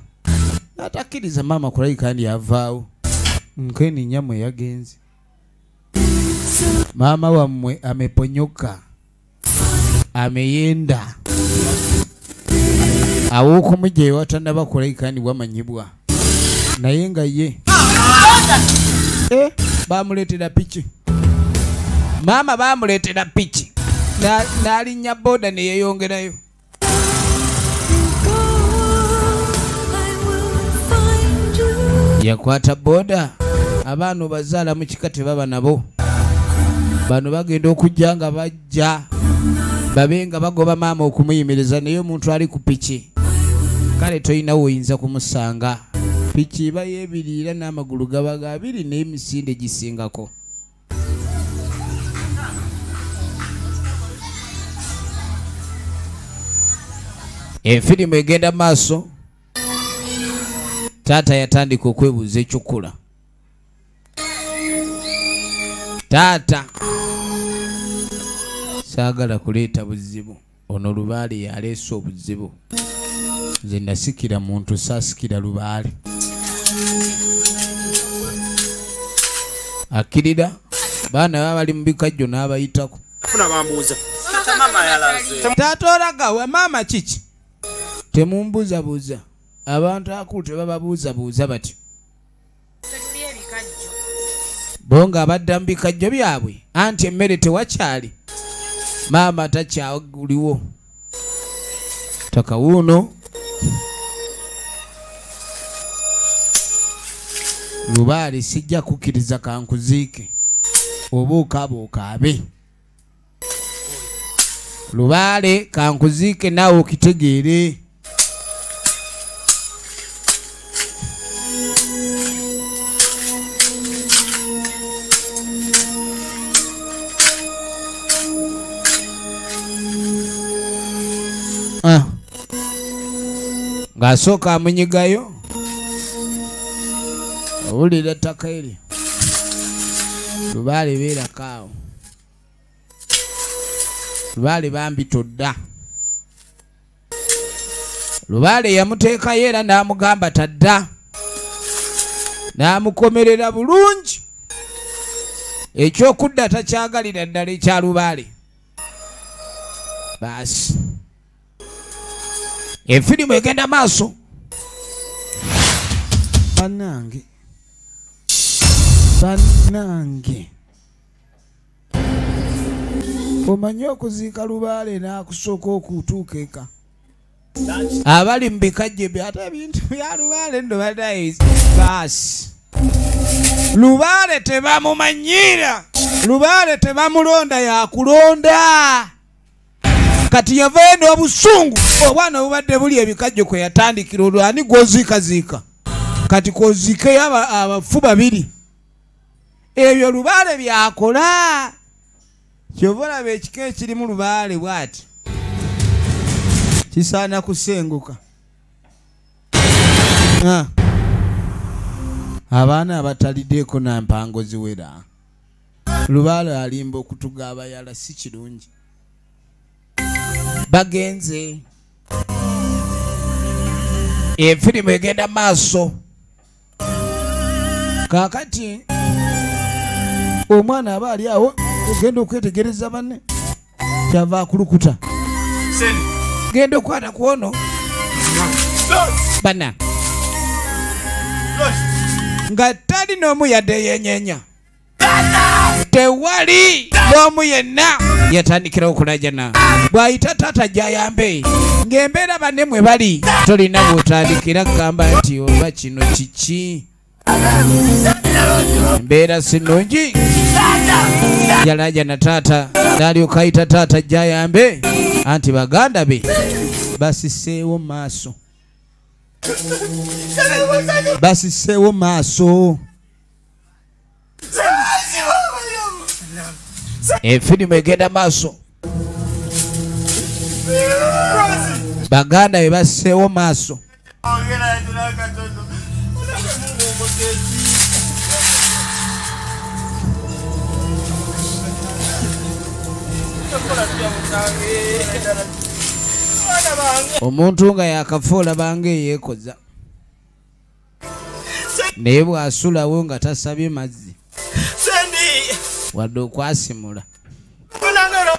Atakkiriza maama kulayika ndi avaawo. Nkeni nnyamwe yagenze. Maama wammwe ameponyoka. Ameyenda. Awo okumujja ewatannaba kulayika ndi wamanyibwa. Naye nga ye. Bamuleetera piki. Maama bamuleetera piki. N'alinnya boda ne yeeyongerayo. Yakwata boda. Abaana obazaala mu kika tebaba nabo. Bano bagenda okujja nga bajja babe nga bagoba maama okumuyimiriza, naye omuntu ali ku piki kale tolina woyinza kumusanga. Piki eba yeebiriira n'amagulu gaba gabiri n'emisinde gisingako. Efirimu egenda maaso. Taata yatandika okwebuuza ekyokukola. Taata saagala kuleeta buzibu. Ono lubaale yaleese obuzibu. Nze nasikira muntu saasikira lubaale. Akkirira baana baba bali mu bikajjo n'abayitako. Taata olaga wa maama kiki? Temumbuuzabuuza. Abantu akulu tebababuuzabuuza batyo. Bo nga abadda mu bikajjo byabwe anti emmere tewakyali. Maama takyaguliwo. Takawuuno. Lubaale sijja kukkiriza kankuziike. Oba okaaba okaabe. Lubaale kankuziike naawe okitegeere. Ng'asooka amunyigayo. Owulira ettaka eryo. Lubaale beerako awo. Lubaale bambi todda. Lubaale yamuteekayo era n'amugamba tadda. N'amukomerera bulungi. Ekyokudda takyagalira ddala ekya Lubaale. Baasi. Efirimu egenda maaso. Bannange. Bannange. Omanyi okuziika Lubaale n'akusooka okutuuka eka. Abali mu bikajjo bye ate ebintu bya Lubaale nno badayi baasi. Lubaale tebamumanyiira. Lubaale tebamulonda yakulonda. Kati yavayo n'obusungu obwana obubadde buli ebikajjo kwe yatandikira olwo ani gw'oziikaziika. Kati kw'oziikeyo abafu babiri. Ebyo Lubaale byakola. Ky'ova olaba ekika ekirimu Lubaale bw'ati kisaana kusenguka. Abaana abataliddeeko na mpango ziwera. Lubaale alimba okutuga abayala si kirungi. Bagenze. Efirimu egenda maaso. Kaakati omwana aba ali awo ogenda okwetegereza banne kyava akulukuta. Genda okwata ku ono. Bana. Nga tali n'omu yadde yenyeenya. Tewali n'omu yenna yatandikirawo okulajana. Bw'ayita taata gy'ayambe ng'embeera banne mwe bali tolina bw'otandikira kugamba nti oba kino kiki. Embeera si nnungi. Yalajana taata n'alyoka ayita taata gy'ayambe anti baganda be basiseewo maaso. Basiseewo maaso. Efirimu egenda maaso. Baganda be baseewo maaso. Omuntu nga yakafa olabanga eyeekoza. Naye bw'asulawo nga tasabye mazzi wadde okwasimula.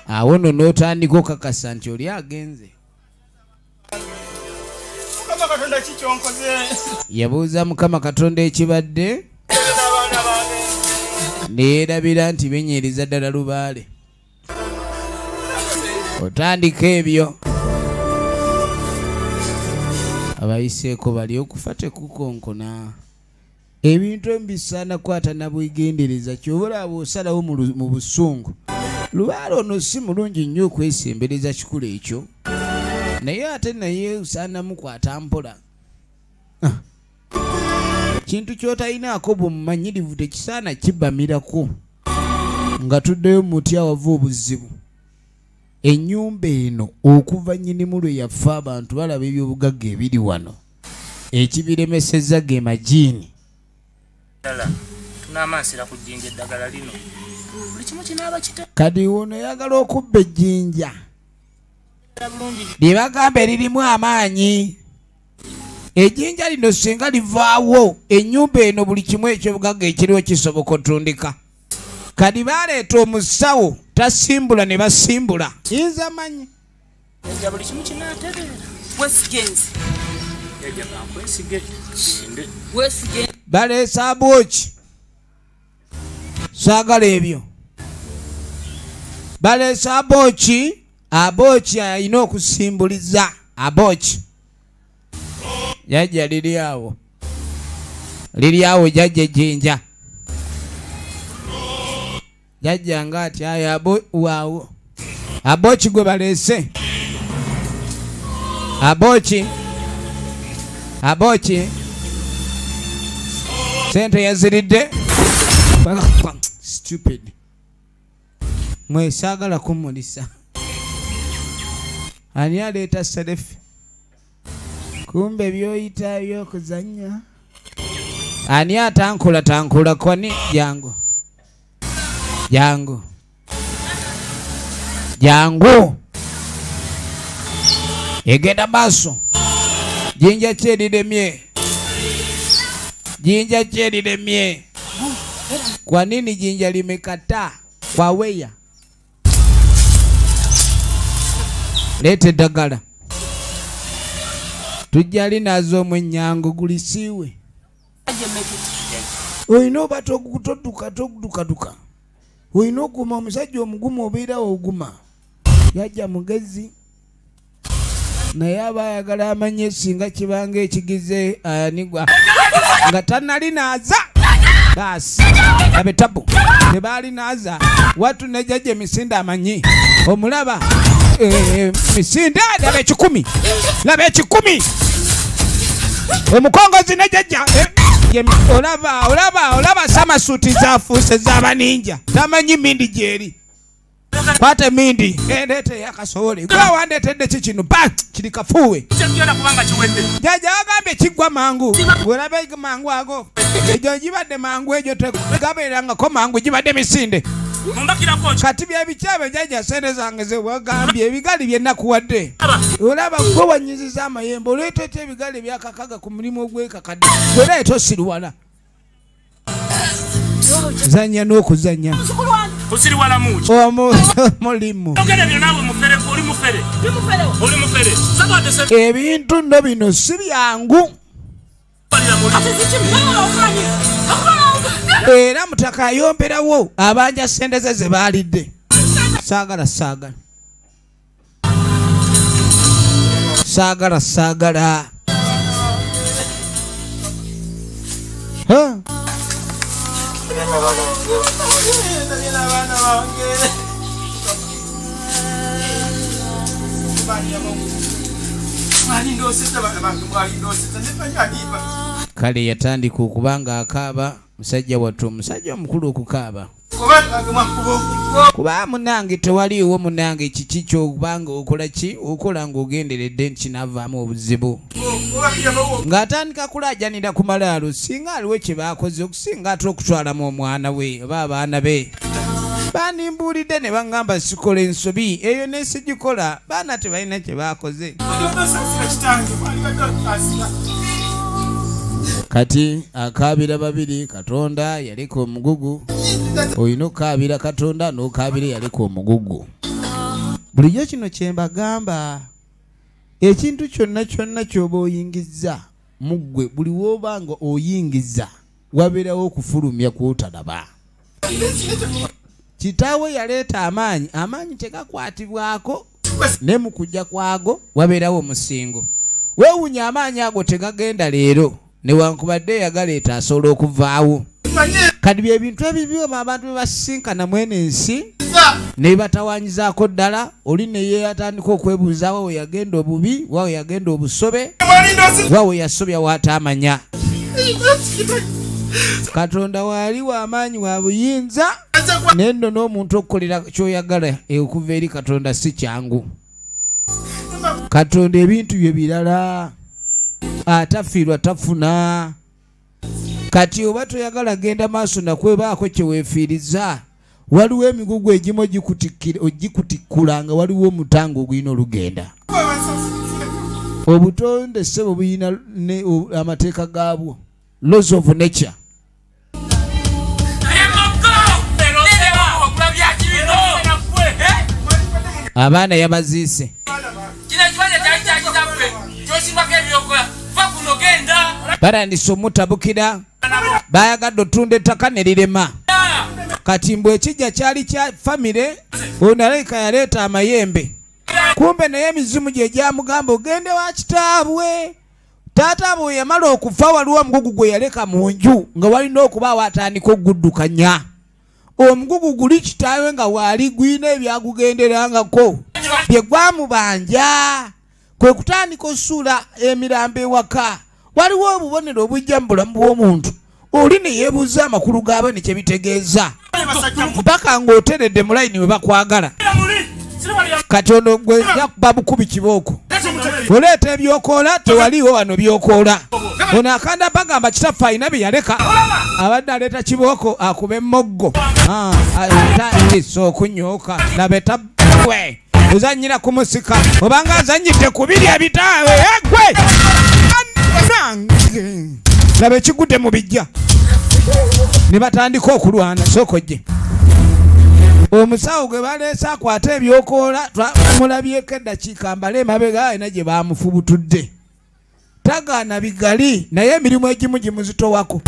Awo nno n'otandika okakasa nti oli agenze. Yabuuza Mukama Katonda ekibadde ne yeerabira nti binyiiriza ddala Lubaale. Otandika ebyo. Abayiseeko bali okufa tekukonkona. Ebintu ebisaana kwata na bwegendereza ky'oba olaba osalawo mu busungu. Lubaale ono si mulungi nnyo okwesembereza kikulu ekyo. Naye ate naye osaana mukwata mpola. Kintu ky'otalinaako bumanyirivu tekisaana kibamirako. Nga tuddeyo muti awava obuzibu. Ennyumba eno okuva nnyinimu lwe yafa abantu balaba ebyobugagga ebiri wano. Ekibiremesezza ge majiini. Tunaamansira ku jjinja eddagala lino. Buli kimu kinaaba kite. Kati ono yagala okubba ejjinja. Lye bagamba eririmu amaanyi. Ejjinja lino singa livaawo ennyumba eno buli kimu ekyobugagga ekiriwo kisoboka otundika. Kati baleeta omusawo tasimbula ne basimbula. Yinza manyi. Buli kimu kinaatereera. Baleese abooki. Saagala ebyo. Baleese abooki. Abooki alina okusimbuliza. Abooki. Jajja liri awo. Liri awo jajja ejjinja. Jajja nga atyayo abo waawo. Abooki gwe baleese. Abooki. Abooki. Sente yaziridde. Stupid. Mwe saagala kumulisa. Ani aleeta serefi? Kumbe byoyita by'okuzannya. Ani atankula tankula kwani jangu. Jangu. Jangu. Egenda maaso. Jinja kyeriremye. Jinja kyeriremye. Kwa nini jinja limekataa? Kwa weya. Leeta eddagala. Tujja linazo omwennyango gulisiiwe. Olina oba todduka toddukaduka. Olina okuguma omusajja omugumu obeerawo oguma. Yajja mugezi. Naye aba ayagala amanye singa kibanga ekigize anigwa. Nga tannalinaaza. Baasi. Abe tabu. Tebaalinaaza. Watu ne jjajja emisinde amanyi. Omulaba. Misinde laba ekikumi. Laba ekikumi. Omukongozi ne jjajja. Olaba olaba olaba samasuuti zafuuse z'abaninja. Tamanyi mindi gy'eri. Kwata mindi. Ndeete yakasoole. Gwe wandeetedde ki kino? Ba kiri kafuuwe. Jjajja agambye kiggwa mangu. Gwe mangu ago. Egyo gibadde mangu egyo tegabeerangako mangu gibadde misinde. Kati byebikyabyo jjajja sente zange ze wagambye ebigali bye nakuwadde. Olaba gwe wanyiziza amayembe oleetete ebigali ebyakakaga ku mulimu ogwekakadde. Gwe leeta osiriwala. Zanya n'okuzanya. Omulimu. Ebintu nno bino si byangu. Era mutaka ayomberawo abanja sente ze ze baalidde. Saagala saagala. Saagala saagala. Kale yatandika okubanga akaaba musajja wattu omusajja omukulu okukaaba. Kuba munange tewaliiwo munange kiki ky'okubanga okola ki okola ng'ogenderedde nti kinaavaamu obuzibu. Ng'atandika kulaajanira ku malaalo singa aliwo kye baakoze okusinga ate okutwalamu omwana we oba abaana be. Banimbuulidde ne baŋŋamba sikola ensobi eyo ne sigikola baana tebalina kye baakoze. Kati akaabira babiri Katonda yaleka omugugu. Olina okukaabira Katonda n'okaabira yaleka omugugu. Bulijjo kino kye mbagamba ekintu kyonna kyonna ky'oba oyingizza mu ggwe buli w'oba nga oyingiza wabeerawo okufulumya kw'otalaba. Kitaawe yaleeta amaanyi, amaanyi tegakwatibwako ne mu kujja kwago wabeerawo omusingo. Weewuunya amaanyi ago tegagenda leero newankubadde yagaleeta asobola okuvaawo. Kati bye bintu ebibi abantu bye basisinkana mwene ensi ne batawaanyizaako ddala oli ne yeeyatandika okwebuuza wa we yagenda obubi, wa we yagenda obusobe, wa we yasobya w'ataamanya. Katonda waali w'amaanyi wa buyinza, naye nno n'omuntu okukolera ky'oyagala okuva eri Katonda si kyangu. Katonda ebintu bye birala, atafiirwa tafuna. Kati oba toyagala genda maaso nakwebaako kye weefiiriza, waliwo emigugu egimu ogikutikkula nga waliwo omutango ogulina olugenda. Obutonde ssebo buyina amateeka gaabwo, laws of nature. Abaana yabaziise. Batandise omutabukira, bayagadde otunda ettaka ne lirema. Kati mbwe ekijja kyali kya famire, ono alabika yaleeta amayembe. Kumbe naye emizimu gye gyamugamba ogende wa kitaabwe. Taata bwe yamala okufa waliwo omugugu gwe yaleka mu nju nga walina okubaawo atandika okuguddukanya. Omugugu guli kitaawe nga waali gulina ebyagugenderangako bye gwamubanja, kwe kutandika osuula emirambo ewaka. Waliwo obubonero obujja mu bulamu bw'omuntu, oli ne yeebuuza amakulu gaabwe ne kye bitegeeza, mpaka ng'oteredde mu layini we bakwagala. Kati ono gwe yakuba bukubi kibooko, oleeta ebyokoola tewaliiwo wano byokoola. Ono akanda bagamba kitaffe alina bye yaleka, abadde aleeta kibooko akuba emmoggo, atandise okunyooka labeta gwe ozannyira ku musika, obanga azannyidde ku biri ebitaawe gwe laba ekigudde mu bijja. Ne batandika okulwana. Sooka ojje. Omusawo gwe baleese akwate ebyokoola twamulabyeko eddakiika mbale emabega alina gye baamufubutudde. Tagaana bigali naye emirimu egimu gimuzitowako.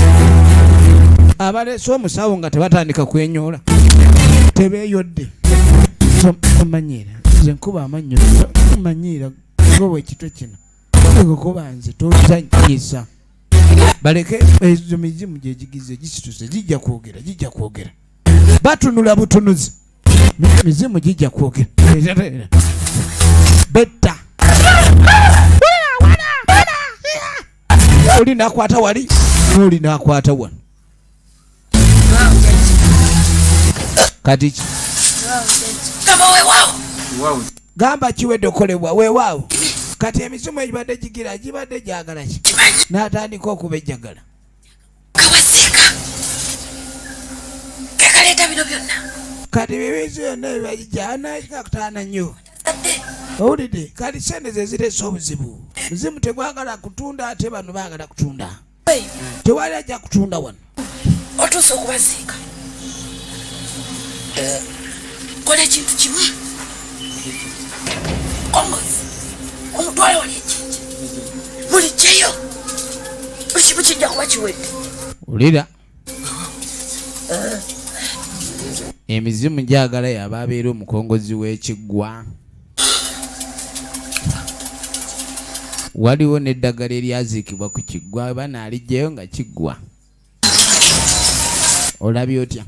Abaleese omusawo nga tebatandika kwenyoola, tebeeyodde. Tomanyiira nze nkuba amannyo, tomanyiira goba ekitwe kino kuba nze tozannyisa. Baleke ezo mizimu gye gigize gisituse, gijja kwogera, gijja kwogera. Batunula butunuzi, mizimu gijja kwogera. Betta oli nakwata wali, oli nakwata wano. Kati gamba kiwedde okolebwa weewaawo. Kati emizimu egibadde gigira gibadde gyagala ki? N'atandika okubejjagala. Kawasiika kekaleeta bino byonna. Kati bibizi byonna ebibagijana nnyo. Owulidde? Kati ssente ze zireese obuzibu. Muzimu tegwagala kutunda ate bano baagala kutunda. Tewali ajja kutunda wano. Otuuse okubaziika. Kola ekintu kimu. Kongozi. Omutwale wali ekinja. Muliggyeyo. Buli kimu kijja kuba kiwedde. Wulira. Emizimu gyagala yaba abeera omukongozi w'ekiggwa. Waliwo n'eddagala eryaziikibwa ku kiggwa, banaaligyeyo nga kiggwa. Olabye otya?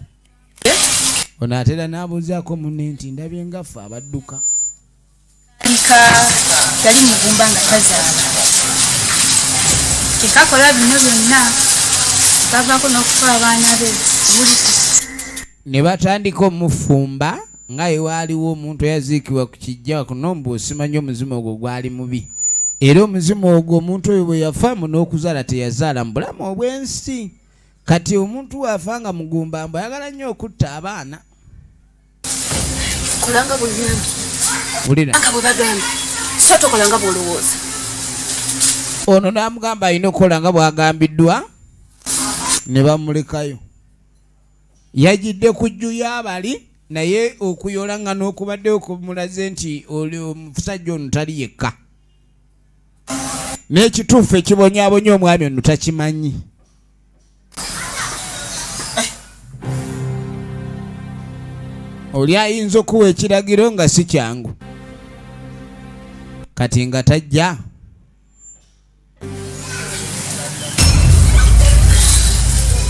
Ono atera n'abuuzaako munne nti ndabye nga ffe abadduka. Yali mugumba nga tazaala. Tekakola bino byonna, bavaako n'okufa abaana be. Ne batandika omufumba nga ewaaliwo omuntu eyaziikibwa ku kijja kuno mbu osimanyi omuzimu ogwo gwali mubi. Era omuzimu ogwo omuntu oyo bwe yafa mu n'okuzaala teyazaala mu bulamu obw'ensi. Kati omuntu waafa nga mugumba mbu ayagala nnyo okutta abaana. Kolanga bw'onyambye. Wulira. Nga bwe bagambye. So tokola nga bw'olowooza. Ono n'amugamba alina okukola nga bw'agambiddwa, ne bamulekayo. Yajjidde ku jju y'abali naye okuyola nga n'okubadde okumulaze nti oli omusajja ono tali yekka. N'ekituufu ekibonyaabonya omwami ono takimanyi. Oli ayinza okuwa ekiragiro nga si kyangu. Kati nga tajja.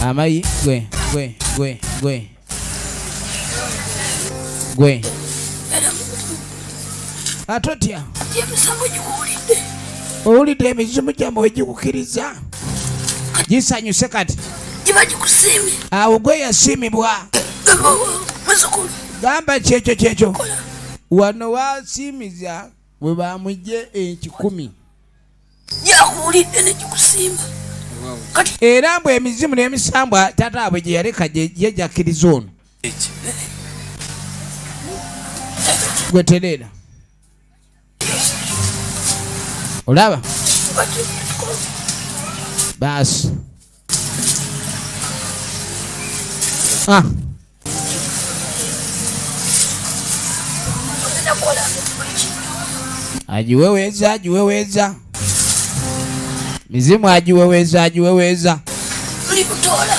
Amayi gwe gwe gwe gwe gwe. Atotya. Owulidde emizimu gyammwe gikukkiriza. Gisanyuse kati. Giba gikusiimye. Awo gwe yasiimibwa. Gamba kyekyo kyekyo. Wano wasiimiza we bamugye 1,000. Yakuwulidde ne gikusiima. Era mbwe emizimu n'emisambwa taata bwe gye yaleka gye gyakkiriza ono. Gwe tereera. Olaba? Baasi. Ah. Ajiweweza, ajiweweza. Mizimu ajiweweza, ajiweweza. Ulikutola.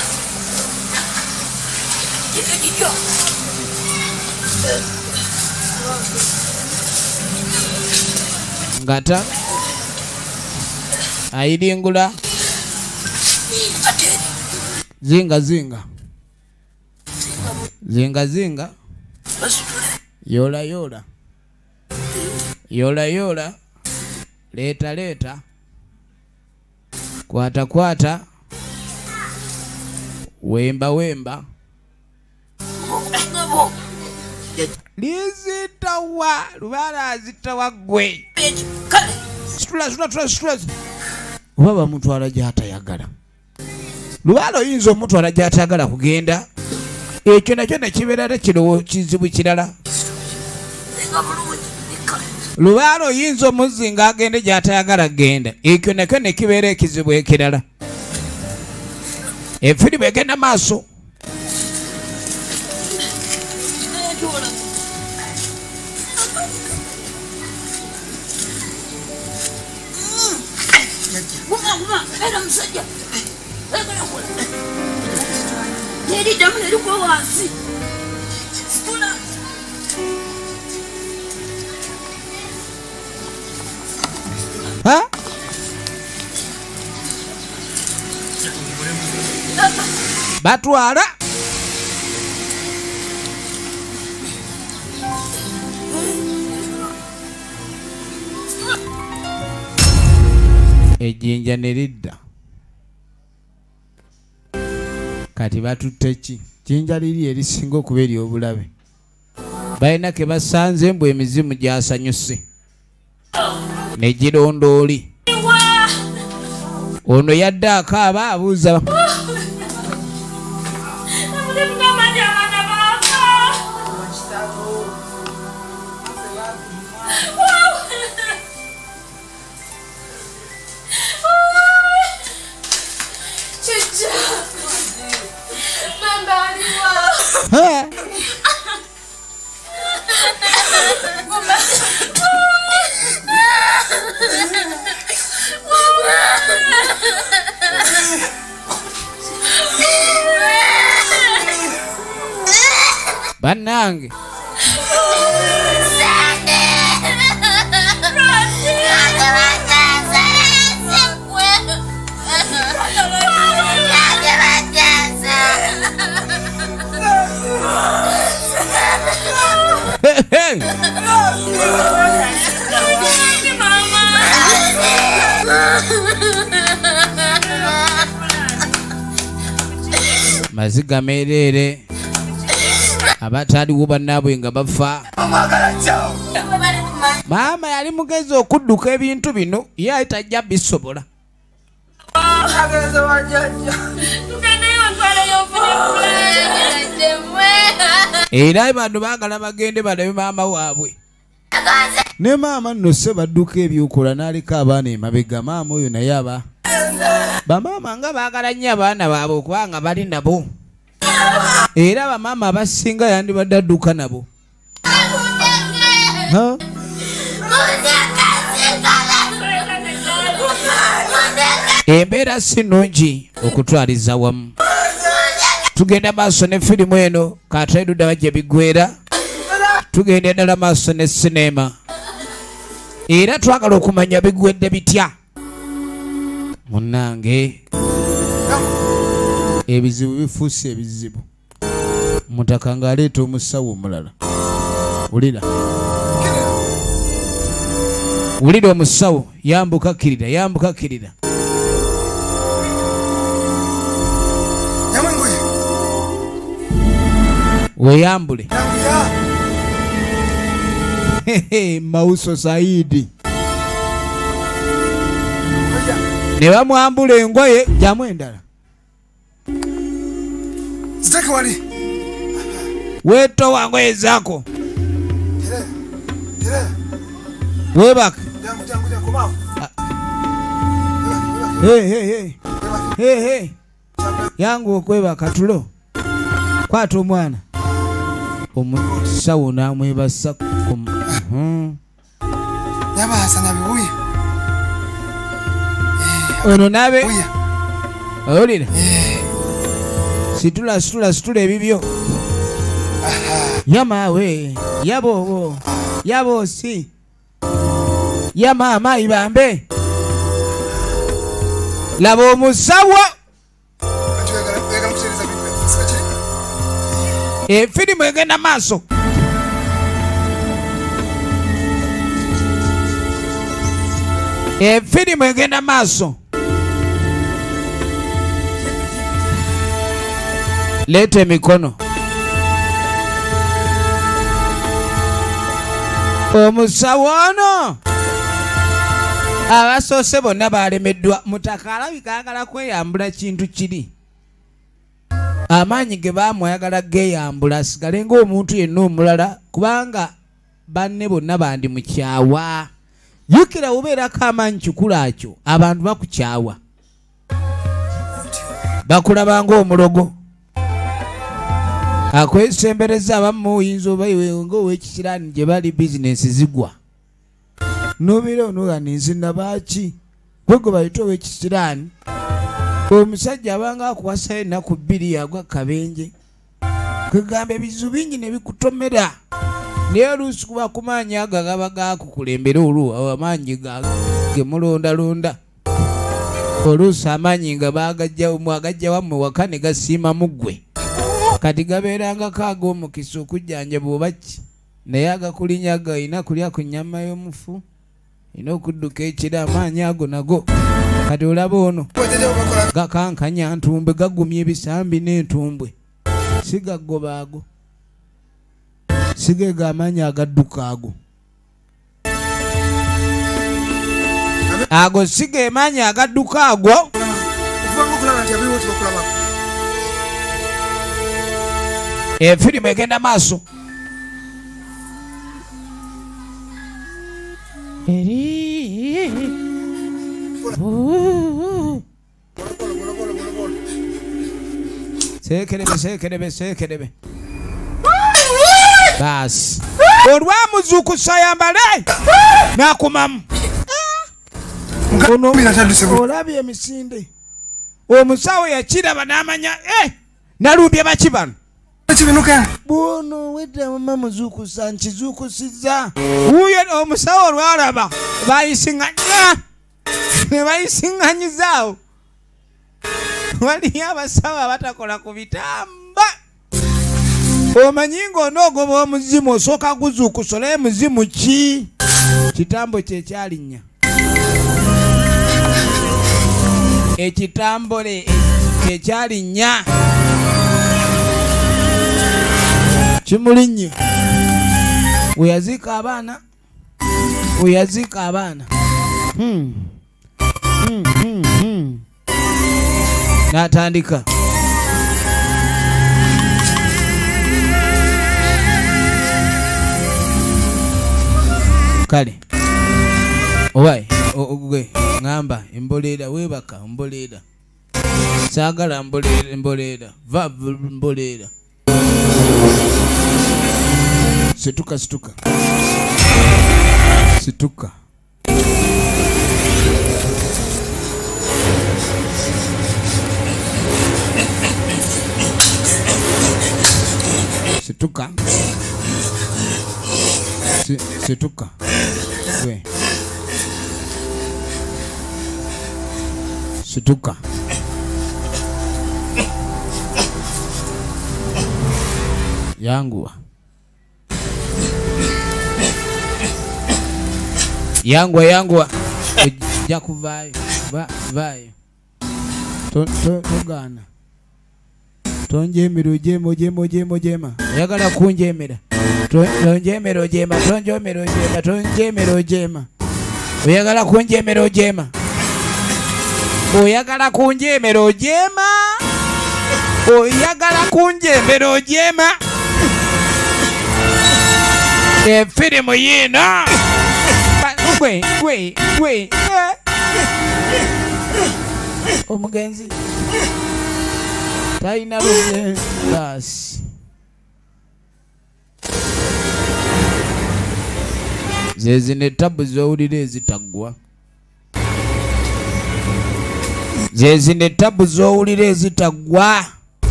Ngata. Ayiringula. Zinga zinga. Zinga zinga. Yola yola. Yola yola. Leta leta. Kwata kwata. Wemba wemba. Lizitawa lubala zitawa gwe. Situla situla situla situla. Oba mutwala gy'atayagala. Lubala oyinza omutwala gy'atayagala kugenda. Ekyo nakyo ne kibeera tekirowo kizibu kirala. Lubala oyinza omuzinga agende gy'atayagala kugenda. Ekyo nakyo ne kibeera ekizibu ekirala. Efirimu egenda maaso. Ha? Batwala. Ejjinja ne lidda. Kati batutte ki? Jjinja liri erisinga okuba ery'obulabe. Balina ke basanze mbu emizimu gyasanyuse. Ne gironda oli. Ono yadde akaaba abuuza. Ha? Bannange. Hey, hey. Maziga meerere abataliwo bannaabwe nga bafa. Maama yali mugezi okudduka ebintu bino ye ali tajja bisobola. Era bano baagala bagende balabe maama waabwe. Ne maama nno se badduka ebyokola n'aleka abaana emabega. Maama oyo naye aba bamaama nga baagala nnyo abaana baabwe okubanga bali nabo. Era bamaama abasinga yandibadde adduka nabo. Embeera si nnungi okutwaliza wamu. Tugenda maaso ne firimu eno katwedudda bajja biggwera. Tugenda ddala maaso ne sinema. Era twagala okumanya biggwedde bitya. Munnange ebizibu bifuuse ebizibu. Mutaka ng'aleeta omusawo omulala. Wulira. Wulira omusawo yambuka kkirira yambuka kkirira. Weyambule. Mauso Saidi. Ne bamwambula engoye jamu endala. Ziteke wali. Weto ngoye zako. Webaka. Hey hey hey. Hey hey. Yangu okwebaka tulo. Kwata omwana. Omusawo n'amwebasa ku Yabasa nabibuye. Ono nabe. Owulira. Situla situla situla ebibyo. Yamawe, yabo, yabo si. Yamama ibambe. Labo omusawo. Efirimu egenda maaso. Efirimu egenda maaso. Leta emikono. Omusawo ono abasoose bonna balemeddwa. Mutaka alabika ayagala kweyambula kintu kiri. Amaanyi ge baamwayagala geeyambula asigale ng'omuntu yenna omulala kubanga banne bonna bandi mukyawa. Jjukira obeerako amaanyi kikula kyo abantu bakukyawa. Bakulaba ng'omulogo. Akwesembereza abamu oyinza oba iwe ng'ow'ekisiraani gye bali bizinensi zigwa. N'obeera onoogana ensi nabaaki gwe gwe bayita ow'ekisiraani. Omusajja abanga akuwasayo ennaku bbiri yagwa kabenje. Kwegamba ebizibu bingi ne bikutomera. Naye oluusi kuba ku maanyi ago agaba gakukulembera olwo amaanyi ge mulondalonda. Oluusi amaanyi nga baagajja wammwe waka ne gasiimamu ggwe. Kati gabeerangako ag'omukisa okujjanjaba oba ki. Naye agakulinnya galina kulya ku nnyama y'omufu. Olina okudduka ekiro amaanyi ago nago. Kati olaba ono gakankanya ntumbwe gagumya ebisambi n'entumbwe. Si gaggoba ago. Si ge amaanyi agadduka ago. Ago si ge maanyi agadduka ago. Efirimu egenda maaso. Sekerebe sekerebe sekerebe. Baasi. Olwamuzuukusa yambale n'akomamu. Olabye emisinde. Omusawo yakiraba n'amanya nalumbye baki bano. Buno wedda mama muzuukusa nkizuukusizza. Wuuyo omusawo olwalaba bayisiŋŋanya ne bayisiŋŋanyizaawo. Waliyo abasawo abatakola ku bitamba. Omanyi ng'onoogoba omuzimu osooka guzuukusa olabe muzimu ki? Kitambo kye kyalinnya. Ekitambole kye kyalinnya. Kimulinnye. We yaziika abaana. We yaziika abaana. N'atandika. Kale. Owaye, ogwe ngamba emboleera weebaka mboleera. Saagala mboleera mboleera. Va mboleera. Situka situka. Situka. Situka. Situka. We. Situka. Yanguwa. Yanguwa yanguwa. Ojja kuvaayo. Vaayo. Togaana. Tonjemera ojema ojema ojema ojema. Oyagala kunjemera. Tonjemera ojema, tonjemera ojema, tonjemera ojema. Oyagala kunjemera ojema. Oyagala kunjemera ojema. Oyagala kunjemera ojema. Efirimu yino. Gwe gwe gwe. Omugenzi talina luye basi. Zezino ettabu z'owulira ezitaggwa. Zezino ettabu z'owulira ezitaggwa.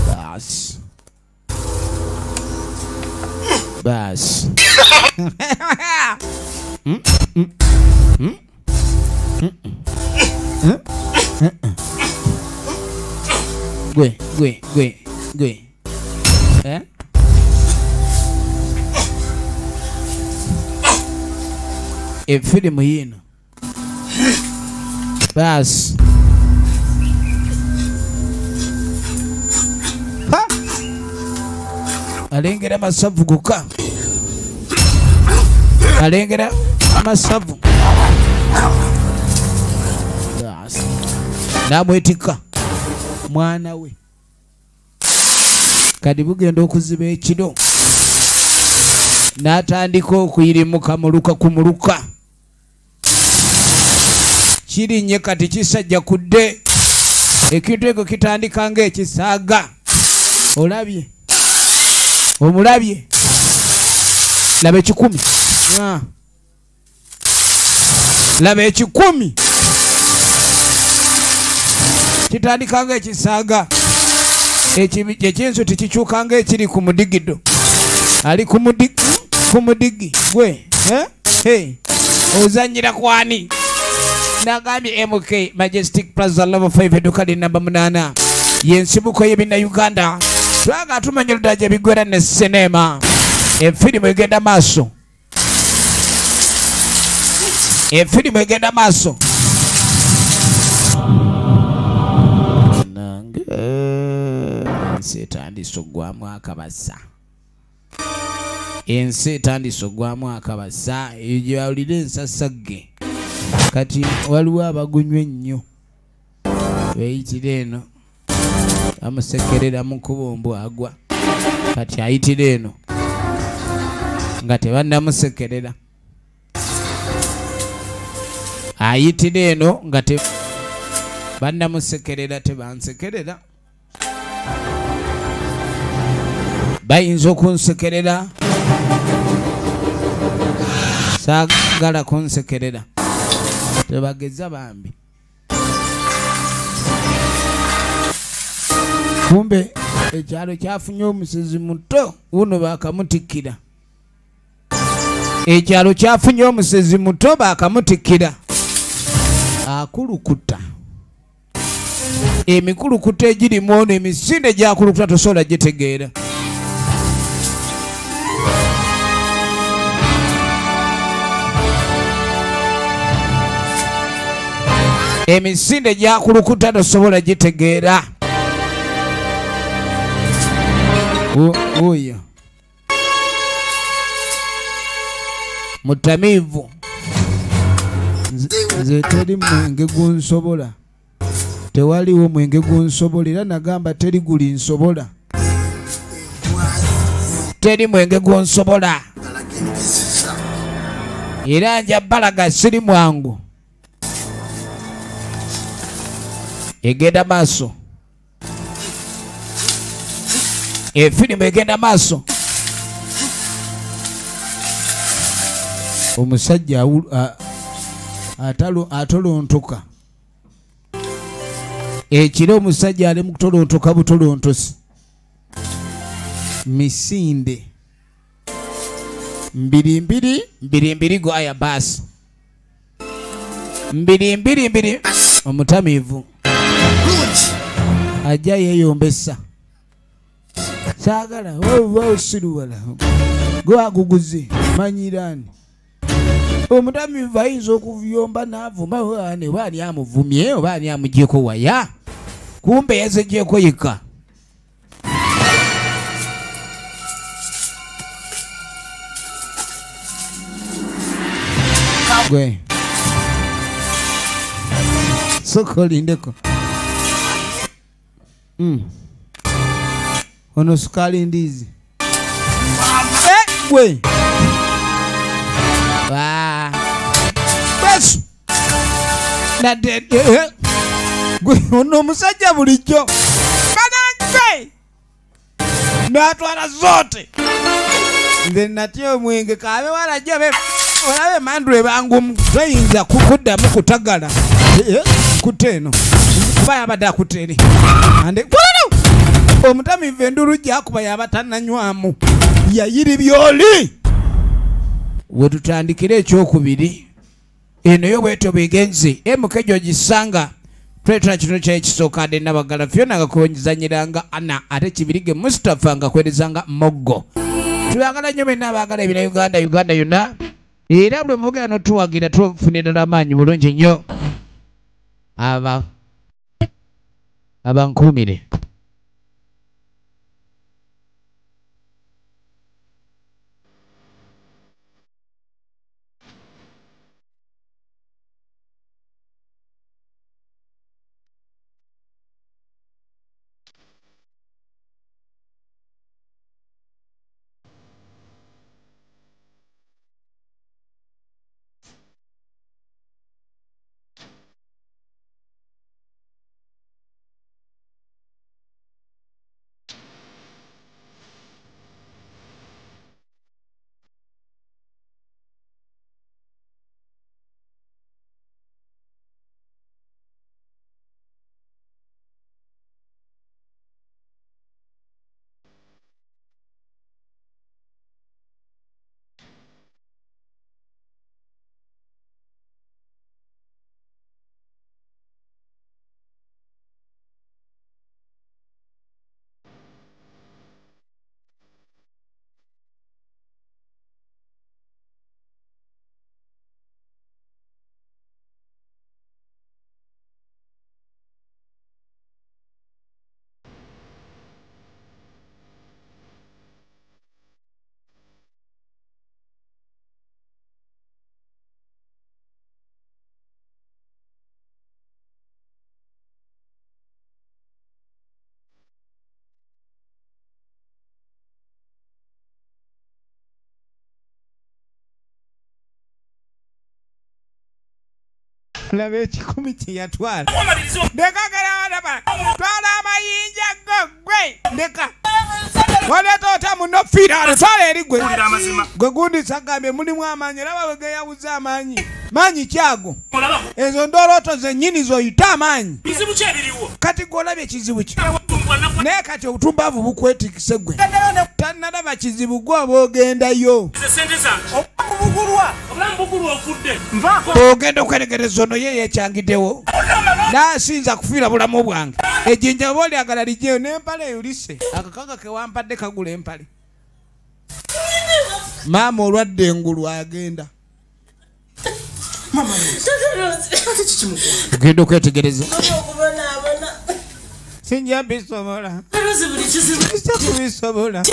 Basi. Basi. Gwe, gwe, gwe, gwe. Eh? Efirimu yino. Basi. Ha! Alengera masavu guka. Alengera masavu. Basi. Namwetika mwana we. Kati bugenda okuziba ekiro. N'atandika okuyirimuka muluka ku muluka. Kirinye kati kisajja kudde. Ekintu ekyo kitandika ng'ekisaaga. Olabye. Omulabye. Laba ekikumi. Laba ekikumi. Kitandika ng'ekisaaga. Ekinsu tekikyuka ng'ekiri ku mudigido. Ali ku mudigi. Kumudigi gwe eh hey ozanyira kwani nagambye MK Majestic Plaza level 5 edduka li namba 8 yensibuko y'ebinna Uganda twaga tumanya oluddaja bigwera ne sinema efirimu egenda maaso efirimu egenda maaso nange ensi etandise oggwamu akabasa. Ensi etandise oggwamu akabasa eyo gye bawulira ensasagge. Kati waliwo abagunywa ennyo beeyitira eno bamusekerera mu kkubo mbu agwa. Kati ayitira eno nga tebannamusekerera. Ayitira eno nga tebannamusekerera tebansekerera. Bayinza okunsekerera. Saagala kunsekerera. Tebageza bambi. Kumbe ekyalo kyafunye omusezi muto uno bakamutikkira. Ekyalo kyafunye omusezi muto bakamutikkira. Akulukuta. Emikulukuta egirimu ono emisinde gyakulukuta tosobola gitegeera. Emisinde gyakulukuta tosobola gitegeera. Oyo mutamiivu. Nze teri mwenge gunsobola. Tewaliwo mwenge gunsobola era nagamba teri guli nsobola. Teri mwenge gunsobola. Era nja balaga siri mwangu. Egenda maaso. Efirimu egenda maaso. Omusajja atolontoka. Ekiro omusajja ali mu kutolontoka butolontosi. Misinde mbiri mbiri mbiri mbiri go aya basi. Mbiri mbiri mbiri. Omutamiivu ajja yeeyombesa. Saagala osiruwala gwaguguze manyirani. Omutamiivu ayinza okuyomba n'avuma oba ani amuvumye oba ani amugyeko waya. Kumbe yazegyeko yekka. Gwe soko lindeko. Ono sukali ndizi. Gwe. Besu. Na de. Gwe ono omusajja bulijjo. Banange. Natwala zote. Nze natyo omwenge kabe walajja be olabe mandwe bangu toyinza kukuddamu kutagala. Kuteno. Kuba yabadde akutere. Ande omutamivu endulu gyakuba yaba tannanywamu. Yayiri byoli. We tutandikire ekyokubiri. Eno yo bwetyo bwegenze. MK gy'ogisanga. Twetuna kino kya ekisooka ade Nabagala Fiona nga kuwonyezanyiranga Anna ate Kibirige Mustafa nga kwerezanga Moggo. Tubagala nnyo mwenna abaagala ebina Uganda, Uganda yonna. Era bwe muvugana n'otuwagira tufunira ddala amaanyi bulungi nnyo. Abankuumire. Laba ekikumi kye yatwala. Ndeka galaba. Twala amayinja go gwe. Ndeka. Waleeta otya munno fiira twala eri gwe. Gwe gundi sagambye mulimu amaanyi laba bwe geyawuza amaanyi. Maanyi kyago. Ezo ndolooto zennyini z'oyita amaanyi. Kati gw'olabye ekizibu ki? Naye kati obutumbavu bukwetikise gwe. Tannalaba kizibu gwe oba ogendayo. Ogenda okweregereza ono ye yekyangiddewo. N'asinza kufiira bulamu bwange. Ejjinja oba olyagala lijjeyo n'empale eyulise. Akakaga ke wampadde kagula empale. Maama olwadde engulu agenda. Ogenda okwetegereza. Sinja bisobola. Sijja kubisobola.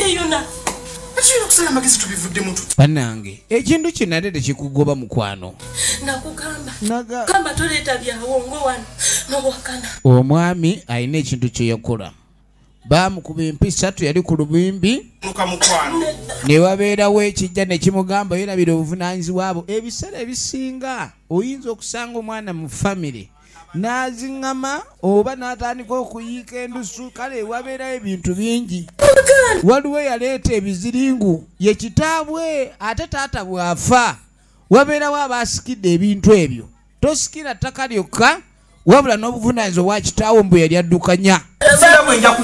Bannange ekintu kino ate tekikugoba mukwano. Nakugamba kamba toleeta byawongo wano n'owakana. Omwami alina ekintu kye yakola. Baamukuba empisa yali ku lubimbi ne wabeerawo ekijja ne kimugamba yerabira obuvunaanyizibwa bwo. Ebiseera ebisinga oyinza okusanga omwana mu famire n'aziŋŋama oba n'atandika okuyiika endusu, kale wabeerawo ebintu bingi. Waliwo eyaleeta ebiziringu ye kitaabwe ate taata bw'afa wabeerawo abaasikidde ebintu ebyo. Tosikira ttaka lyokka wabula n'obuvunaanyizibwa bwa kitaawo mbu yali addukanya.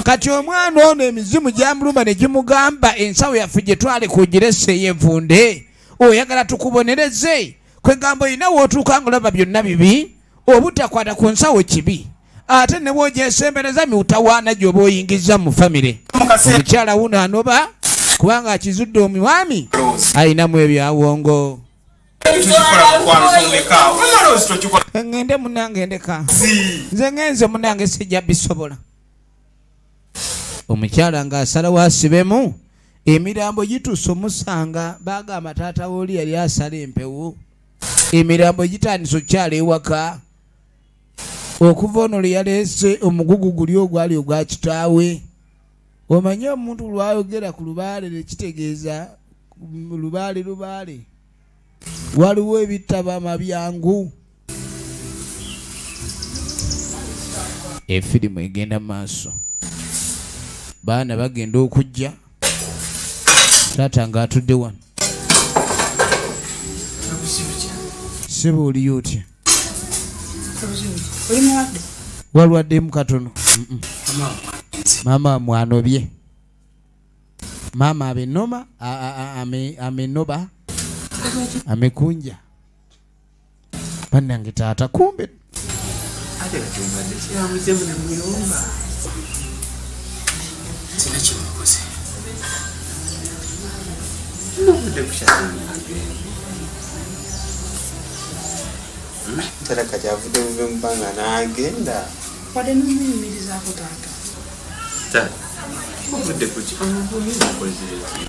Kati omwana ono emizimu gyamuluma ne gimugamba ensawo yaffe gye twale kugirese ey'envunde oyagala tukubonereze. Kwegamba olina w'otuuka ng'olaba byonna bibi, obutakwata ku nsawo kibi ate ne bw'ogyesembereza miwutawaana gy'oba oyingiza mu famire. Omukyala wuno anoba kubanga akizudde omwami alinamu ebyawongo. Ngende munange ndeka. Nze ngenze munange sijja bisobola. Omukyala ng'asalawo asibemu emirambo gituuse omusanga bagamba taata w'oli yali asala empewo. Emirambo egitandise okukyala ewaka. Okuva ono lwe yaleese omugugu guli ogwali ogwa kitaawe. Omanye omuntu lwayogera ku lubaale lekitegeeza lubaale lubaale. Waliwo ebitabo amabyangu. Efirimu egenda maaso. Baana bagenda okujja. Taata ng'atudde wano. Ssebo oliyo otya? Walwaddemu katono. Maama mwanobye. Mama amenoma, amenoba, amekunja. Bannange taata kumbe.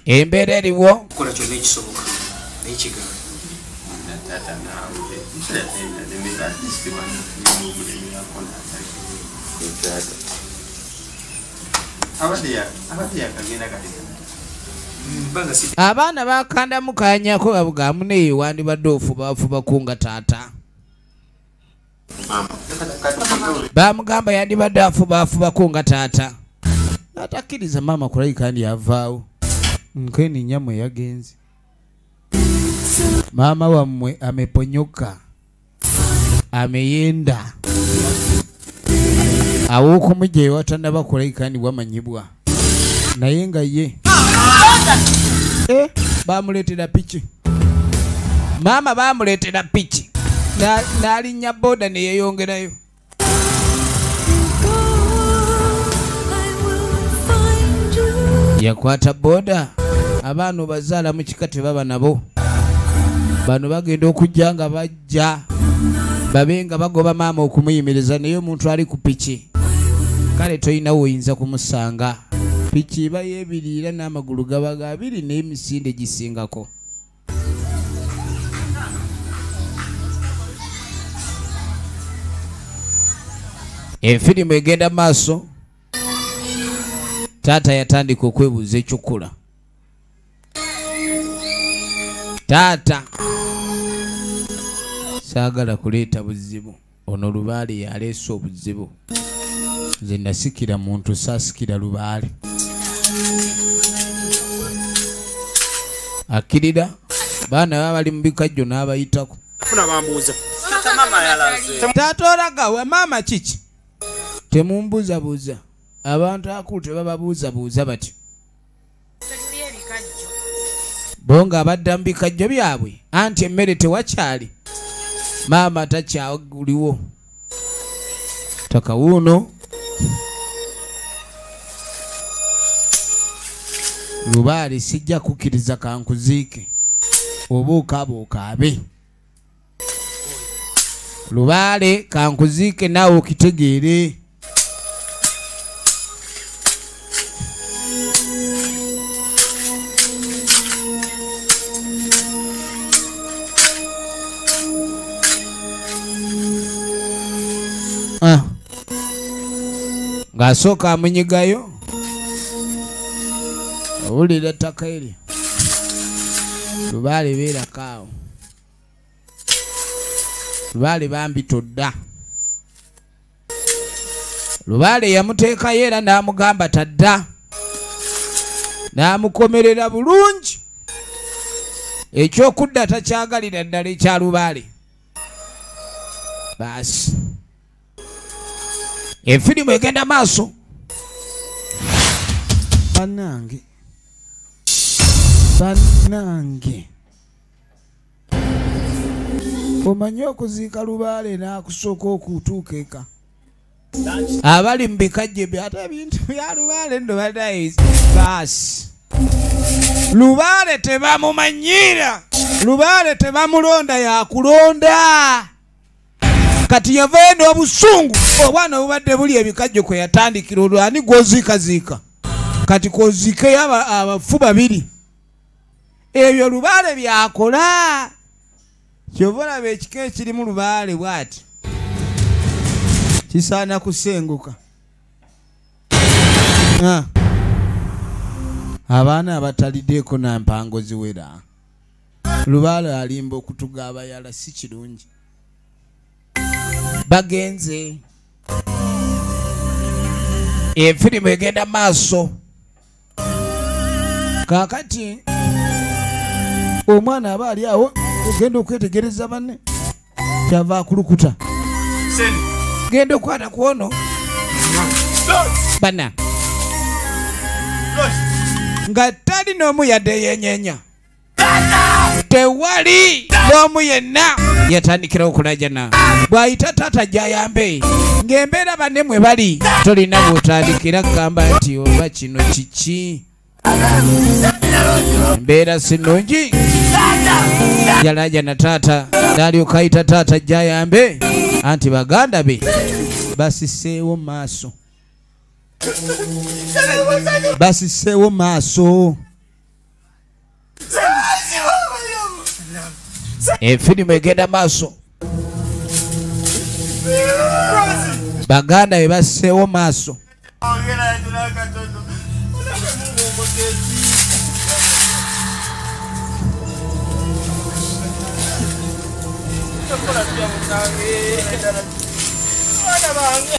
Embeera eriwo. Abaana bakandamu kanyako babugamu neyo wandibadde ofubafuba nga taata. Bamugamba yandibadde afubafubako nga taata. Atakkiriza maama kulabika ndi avaawo. Nkeni nyammwe yagenze. Maama wammwe ameponyoka. Ameyenda. Awo okumujja ewatannaba kulabika ndi wamanyibwa. Naye nga ye. Bamuleetera piki. Maama bamuleetera piki. N'alinnya boda ne yeeyongerayo. Yakwata boda. Abaana obazaala mu kika tebaba nabo. Bano bagenda okujja nga bajja. Babe nga bagoba maama okumuyimiriza naye omuntu ali ku piki. Kale tolina w'oyinza kumusanga. Piki eba yeebiriira n'amagulu gaba gabiri n'emisinde gisingako. Enfirimu egenda maaso. Taata yatandika okwebuuza ekyokukola. Taata saagala kuleeta buzibu. Ono lubaale yaleese obuzibu. Nze nasikira muntu saasikira lubaale. Akkirira baana baba bali mu bikajjo n'abayitako. Taata olaga wa maama kiki? Temumbuuzabuuza. Abantu akulu tebababuuzabuuza batyo. Bo nga abadda mu bikajjo byabwe anti emmere tewakyali. Maama takyaguliwo. Takawuuno. Lubaale sijja kukkiriza kankuziike. Oba okaaba okaabe. Lubaale kankuziike naawe okitegeere. Ng'asooka amunyigayo. Owulira ettaka eryo. Lubaale beerako awo. Lubaale bambi todda. Lubaale yamuteekayo era n'amugamba tadda. N'amukomerera bulungi. Ekyokudda takyagalira ddala ekya Lubaale. Baasi. Efirimu egenda maaso. Bannange. Bannange. Omanyi okuziika Lubaale n'akusooka okutuuka eka. Abali mu bikajjo ebyo ate ebintu bya Lubaale nno badayi baasi. Lubaale tebamumanyiira. Lubaale tebamulonda yakulonda. Kati yavayo n'obusungu obwana obubadde buli ebikajjo kwe yatandikira olwo ani gw'oziikaziika. Kati kw'oziikeyo abafu babiri. Ebyo Lubaale byakola. Kyova olaba ekika ekirimu lubaale bw'ati kisaana kusenguka. Abaana abataliddeeko na mpango ziwera. Lubaale alimba okutuga abayala si kirungi. Bagenze. Efirimu egenda maaso. Kaakati omwana aba ali awo ogenda okwetegereza banne kyava akulukuta. Genda okwata ku ono bana nga tali n'omu yadde yenyeenya, tewali n'omu yenna yatandikirawo okulajana. Bw'ayita taata gy'ayambe ng'embeera banne mwe bali tolina bw'otandikira kugamba nti oba kino kiki, embeera si nnungi. Yalajana taata n'alyoka ayita taata gy'ayambe anti baganda be basiseewo maaso, basiseewo maaso. Efirimu egenda maaso, baganda be basiseewo maaso.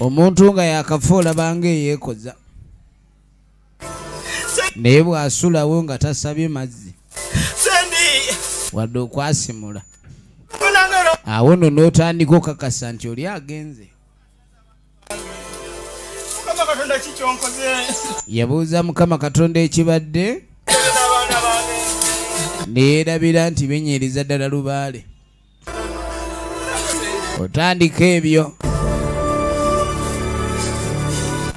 Omuntu nga yakafa olabanga eyeekoza, naye bw'asulawo nga tasabye mazzi wadde okwasimula, awo nno n'otandika okakasa nti oli agenze. Yabuuza Mukama Katonda ekibadde neyeerabira nti binyiiriza ddala lubaale. Otandika ebyo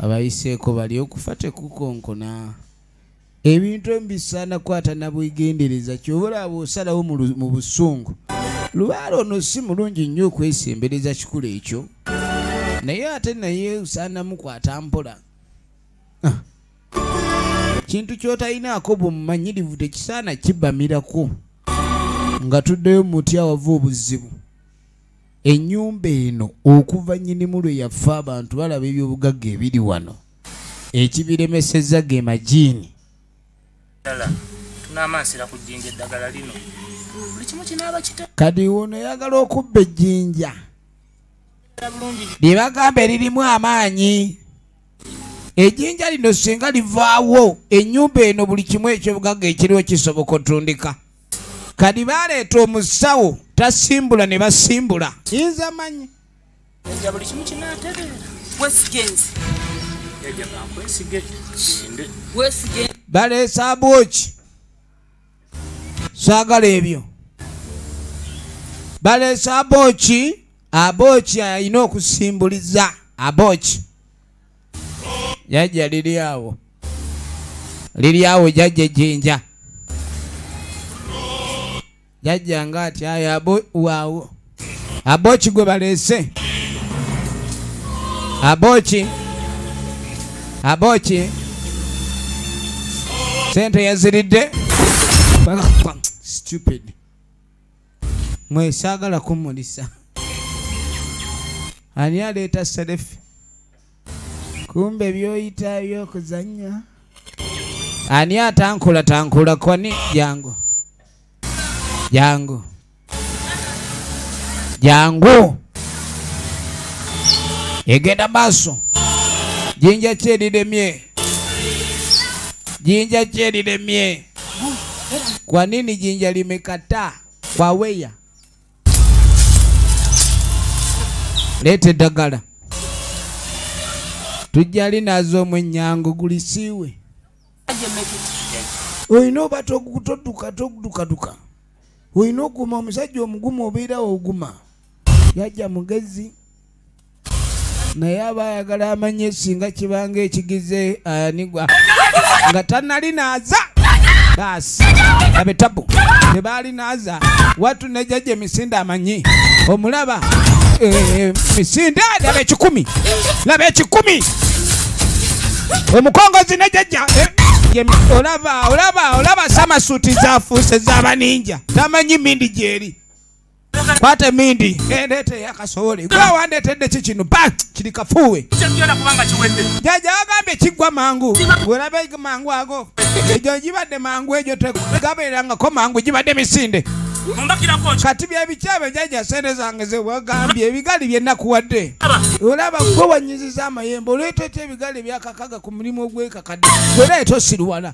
abayiseeko bali okufa tekukonkona. Ebintu ebisaana kwata na bwegendereza, ky'oba olaba osalawo mu busungu. Lubaale ono si mulungi nnyo okwesembereza kikulu ekyo, naye ate naye osaana mukwata mpola. Kintu ky'otalinaako bumanyirivu tekisaana kibamirako. Nga tuddeyo muti awava obuzibu. Ennyumba eno okuva nnyinimu lwe yafa abantu balaba ebyobugagga ebiri wano, ekibiremesezza ge majiini. Tunaamansira ku jjinja eddagala lino buli kimu kinaaba kita. Kati ono yagala okubba ejjinja lye bagamba eririmu amaanyi. Ejjinja lino singa livaawo ennyumba eno buli kimu ekyobugagga ekiriwo kisoboka otundika. Kati baleeta omusawo tasimbula ne basimbula. Yinza manyi buli kimu kinaatereera. Baleese abooki, saagala ebyo. Baleese abooki, abooki alina okusimbuliza abooki. Jjajja liri awo, liri awo jjajja ejjinja. Jjajja nga ati ayo waawo abooki gwe baleese. Abooki, abooki sente yaziridde. Stupid mwe, saagala kumulisa. Ani aleeta serefi? Kumbe by'oyita by'okuzannya. Ani atankula tankula kwani? Jangu jangu jangu, egenda maaso. Jjinja ki eriremye? Jjinja ki eriremye? Kwa nini jjinja limekataa? Kwa weya leeta eddagala tujja linaaza omwennyango gulisiiwe. Olina oba todduka toddukaduka, olina okuguma. Omusajja omugumu obeerawo oguma. Yajja mugezi naye aba ayagala amanye singa kibanga ekigize anigwa nga tannalinaaza. Baasi abetabu tebalinaaza watu ne jjajja emisinde amanyi omulaba misinde laba ekikumi, laba ekikumi omukongozi ne jjajja olaba olaba olaba samasuuti zafuuse z'abaninja tamanyi mindi gyeri. Kwata emindi endeete eyakasoole gwe wandeetedde ki kino ba kiri kafuuwe. Jjajja wagambye kiggwa mangu gwerabe mangu ago egyo gibadde mangu egyo tegabeerangako mangu gibadde misinde. Kati byebikyabyo jjajja sente zange ze wagambye ebigali bye nakuwadde olaba gwe wanyiziza amayembe oleetete ebigali ebyakakaga ku mulimu ogwekakadde gwera tosiriwala.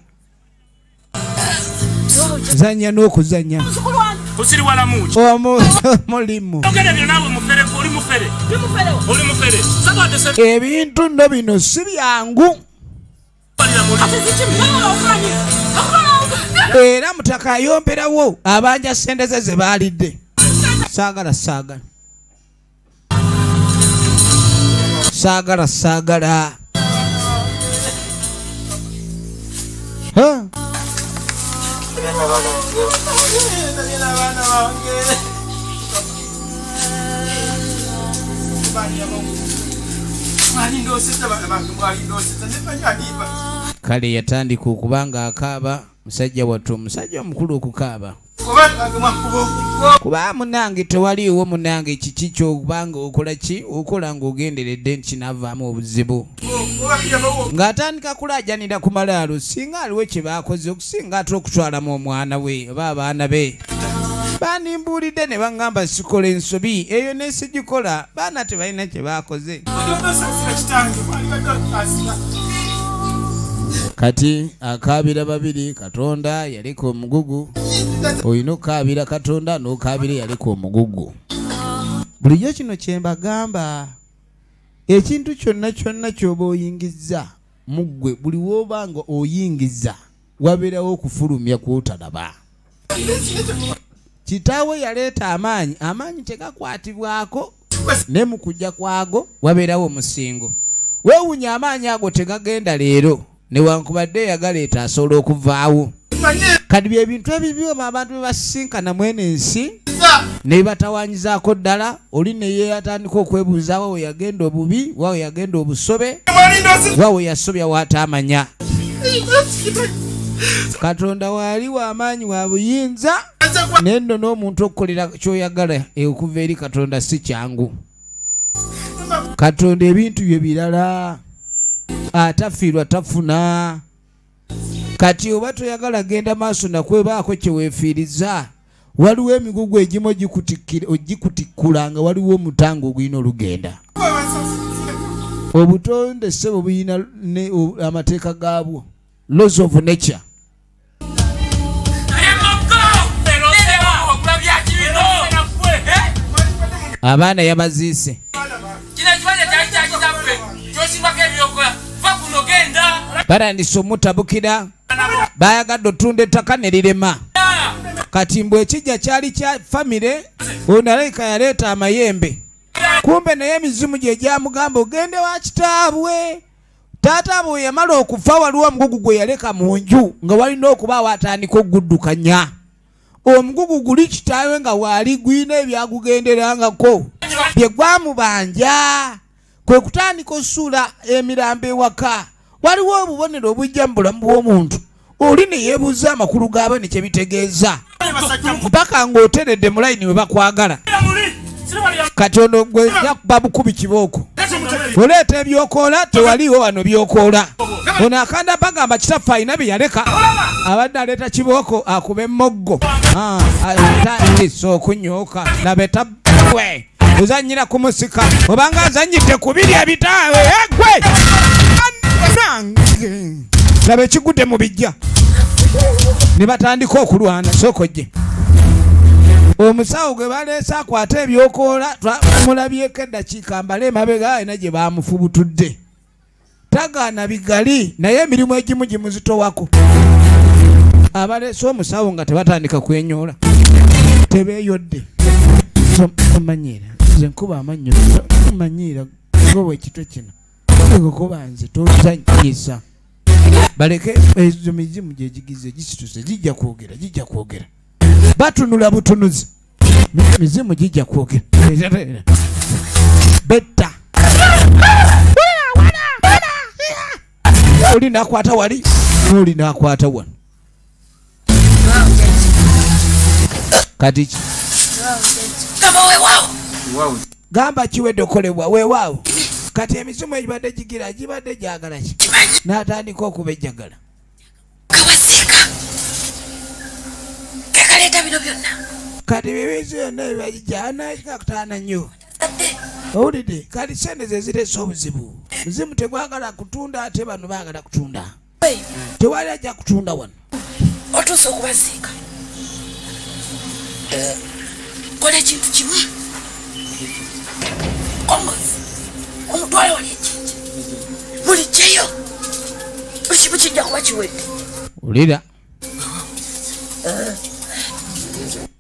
Zanya n'okuzanya omulimu ebintu nno bino si byangu. Era mutaka ayomberawo abanja sente ze ze baalidde. Saagala saagala saagala saagala. Kale yatandika okubanga akaaba musajja wattu omusajja omukulu okukaaba kuba munange tewaliiwo munange kiki ky'okubanga okola ki okola ng'ogenderedde nti kinaavaamu obuzibu. Ng'atandika kulaajanira ku malaalo singa aliwo kye baakoze okusinga ate okutwalamu omwana we oba abaana be. Banimbuulidde ne baŋŋamba sikola ensobi eyo ne sigikola baana tebalina kye baakoze. Kati akaabira babiri Katonda yaleka omugugu. Olina okukaabira Katonda n'okaabira yaleka omugugu. Bulijjo kino kye mbagamba ekintu kyonna kyonna ky'oba oyingizza mu ggwe buli w'oba nga oyingiza wabeerawo okufulumya kw'otalaba. Kitaawe yaleeta amaanyi, amaanyi tegakwatibwako ne mu kujja kwago wabeerawo omusingo. Weewuunya amaanyi ago tegagenda leero newankubadde yagaleeta asobola okuvaawo. Kati bye bintu ebibi abantu bye basisinkana mwene ensi ne batawaanyizaako ddala oli ne yeeyatandika okwebuuza wa we yagenda obubi, wa we yagenda obusobe, wa we yasobya w'ataamanya. Katonda waali w'amaanyi wa buyinza naye nno n'omuntu okukolera ky'oyagala okuva eri Katonda si kyangu. Katonda ebintu bye birala atafiirwa tafuna. Kati oba toyagala genda maaso nakwebaako kye weefiiriza waliwo emigugu egimu ogikutikkula nga waliwo omutango ogulina olugenda. Obutonde ssebo buyina amateeka gaabwo, laws of nature. Abaana yabaziise. Batandise omutabukira bayagadde otunda ettaka ne lirema. Kati mbwe ekijja kyali kya famire ono alabika yaleeta amayembe kumbe naye emizimu gye gyamugamba ogende wa kitaabwe. Taata bwe yamala okufa waliwo omugugu gwe yaleka mu nju nga walina okubaawo atandika oguddukanya. Omugugu guli kitaawe nga waali gulina ebyagugenderangako bye gwamubanja kwe kutandika osuula emirambo ewaka. Waliwo obubonero obujja mu bulamu bw'omuntu oli ne yeebuuza amakulu gaabwe ne kye bitegeeza mpaka ng'oteredde mu layini we bakwagala. Kati ono gwe yakuba bukubi kibooko oleeta ebyokoola tewaliiwo wano byokoola. Ono akanda bagamba kitaffe alina bye yaleka abadde aleeta kibooko akuba emmoggo atandise okunyooka labeta gwe ozannyira ku musika obanga azannyidde ku biri ebitaawe gwe laba ekigudde mu bijja ne batandika okulwana. Sooka ojje omusawo gwe baleese akwate ebyokoola twamulabyeko eddakiika mbale emabega alina gye baamufubutudde. Tagaana bigali naye emirimu egimu gimuzitowako. Abaleese omusawo nga tebatandika kwenyoola tebeeyodde. Omanyiira nze nkuba amannyo omanyiira goba ekitwe kino kuba nze tozannyisa. Baleke ezo mizimu gye gigize gisituse gijja kwogera gijja kwogera. Batunula butunuzi mizimu gijja kwogera. Betta oli nakwata wali oli nakwata wano. Kati ki Gamba kiwedde okukolebwa weewaawo. Kati emizimu egibadde gigira gibadde gyagala ki? N'atandika okubejjagala. Kati bibizi byonna ebibagijana nnyo. Owulidde kati ssente ze zireese obuzibu. Muzimu tegwagala kutunda ate bano baagala kutunda. Tewali ajja kutunda wano. Otuuse okubaziika. Kola ekintu kimu. Kongozi. Omutwale wali ejjinja. Muliggyeyo. Buli kimu kijja kuba kiwedde. Wulira.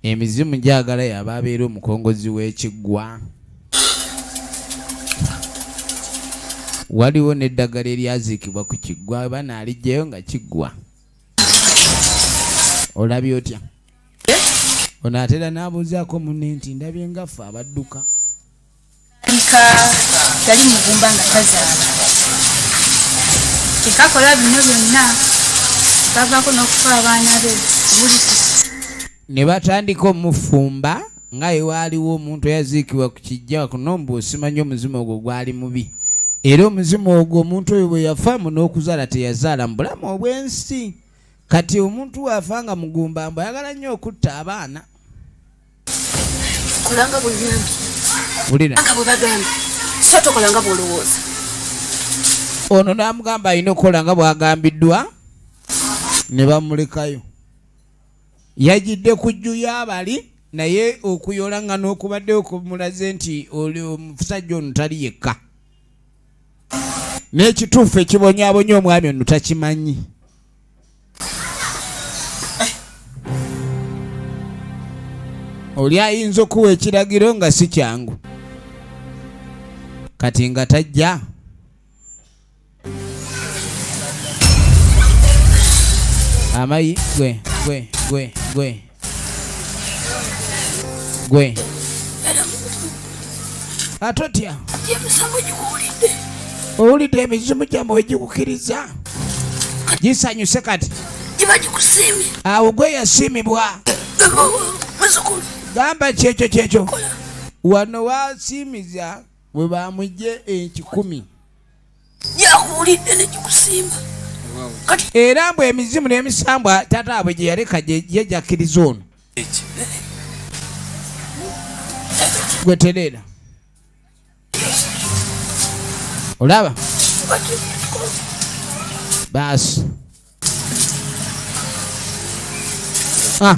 Emizimu gyagala yaba abeera omukongozi w'ekiggwa. Waliwo n'eddagala eryaziikibwa ku kiggwa banaalijjayo nga kiggwa. Olabye otya? Ono atera n'abuuzaako munne nti ndabye nga ffe abadduka. Yali mugumba nga tazaala. Tekakola bino byonna bavaako n'okufa abaana be. Ne batandika omufumba nga ewaaliwo omuntu eyaziikibwa ku kijja kuno mbu osimanyi omuzimu ogwo gwali mubi. Era omuzimu ogwo omuntu oyo bwe yafa mu n'okuzaala teyazaala mu bulamu obw'ensi. Kati omuntu waafa nga mugumba mbu ayagala nnyo okutta abaana. Kolanga bw'onyambye. Wulira. Nga bwe bagambye. So tokolanga bw'olowooza. Ono n'amugamba alina okukola nga bw'agambiddwa ne bamulekayo. Yajidde ku jju y'abali naye okuyola nga n'okubadde okumulaze nti oli omusajja ono tali yekka. N'ekituufu ekibonyaabonya omwami ono takimanyi. Oli ayinza okuwa ekiragiro nga si kyangu. Kati nga tajja. Amayi gwe gwe gwe gwe gwe. Atotya. Owulidde emizimu gyammwe gikukkiriza. Gisanyuse kati. Awo gwe yasiimibwa. Gamba kyekyo kyekyo. Wano wasiimiza we bamugye 1,000. Era mbwe emizimu n'emisambwa taata bwe gye yaleka gye gyakkiriza ono. Gwe tereera. Olaba? Baasi. Ah.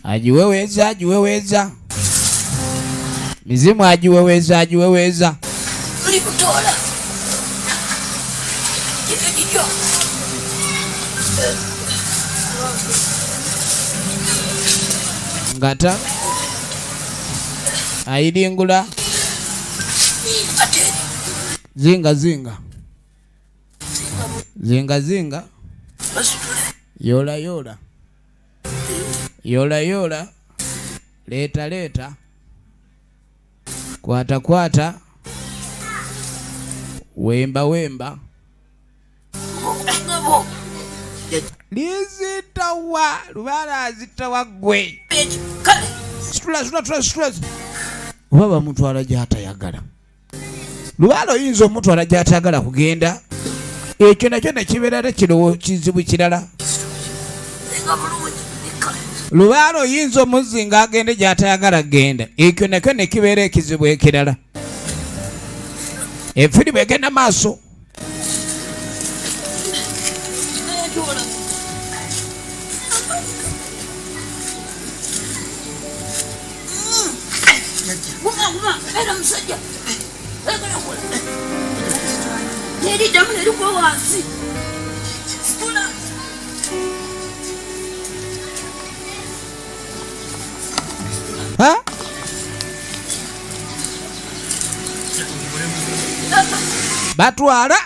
Ajiweweza, ajiweweza. Mizimu ajiweweza, ajiweweza. Ngata. Aidingula. Zinga zinga. Zinga zinga. Yola yola. Yola yola. Leta leta. Kwata kwata. Wemba wemba. Lizitawa lubala zitawa gwe. Situla situla situla. Oba mutwala gy'atayagala. Lubala oyinza omutwala gy'atayagala kugenda. Ekyo nakyo ne kibeera kirowo kizibu kirala. Lubala oyinza omuzinga agende gy'atayagala kugenda. Ekyo nakyo ne kibeera ekizibu ekirala. Enfirimu egenda maaso. Ha? Batwala.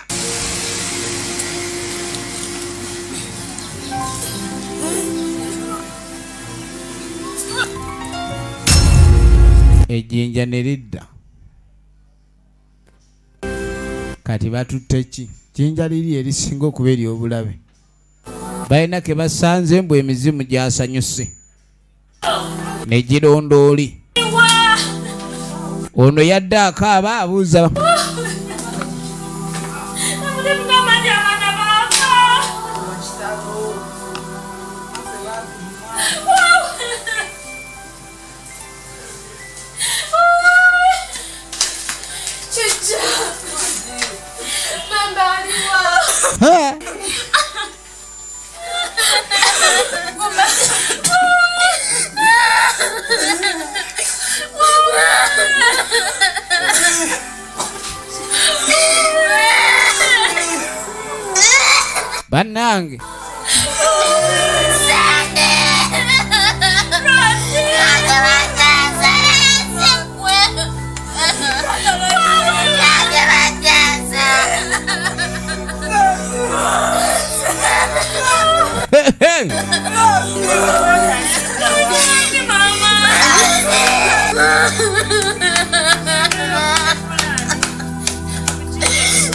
Ejjinja ne lidda. Kati batutte ki? Jjinja liri erisinga okuba ery'obulabe. Balina ke basanze mbu emizimu gyasanyuse ne girondooli. Ono yadde akaaba abuuza bannange.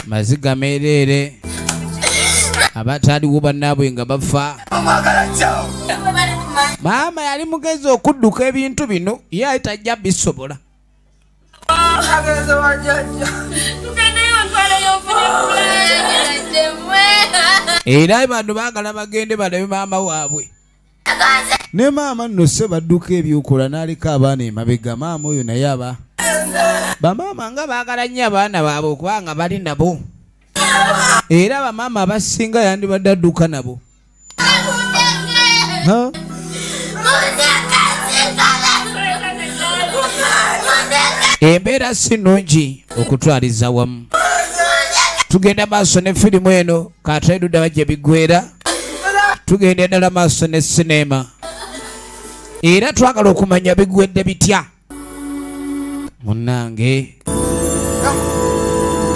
Maziga meerere abataliwo bannaabwe nga bafa. Maama yali mugezi okudduka ebintu bino, ye ali tajja bisobola. Era bano baagala bagende balabe maama waabwe. Ne maama nno se badduka ebyokola n'aleka abaana emabega. Maama oyo naye aba bamaama nga baagala nnyo abaana baabwe okubanga bali nabo. Era bamaama abasinga yandibadde adduka nabo. Embeera si nnungi okutwaliza wamu. Tugenda maaso ne firimu eno katwedudda bajja biggwera. Tugenda ddala maaso ne sinema. Era twagala okumanya biggwedde bitya. Munnange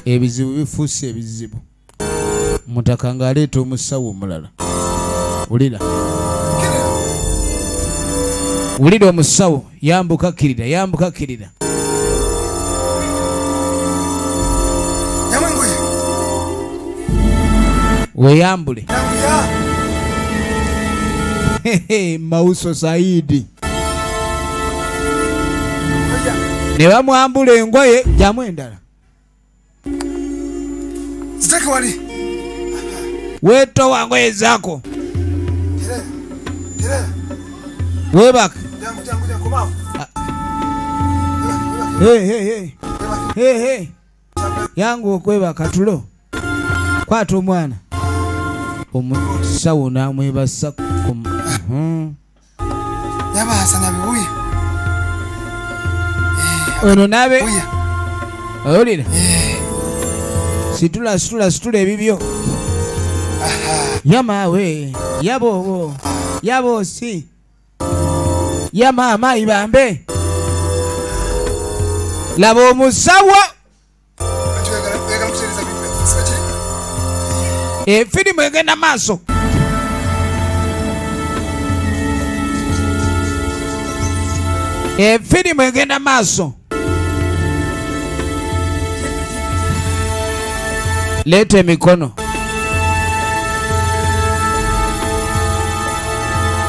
ebizibu bifuuse ebizibu. Mutaka ng'aleeta omusawo omulala. Wulira. Wulira omusawo yambuka kkirira, yambuka kkirira. Weyambule. Mauso Saidi. Ne bamwambula engoye jamu endala. Weetowa ngoye zaako. Weebaka. Yangu okwebaka tulo. Kwata omwana. Omusawo n'amwebasa ku ono n'abe owulira. Situla situla situla ebibyo. Yamaawe yaboobo yaboosi yamaama ibambe. Laba omusawo. Efirimu egenda maaso. Efirimu egenda maaso. Leeta emikono.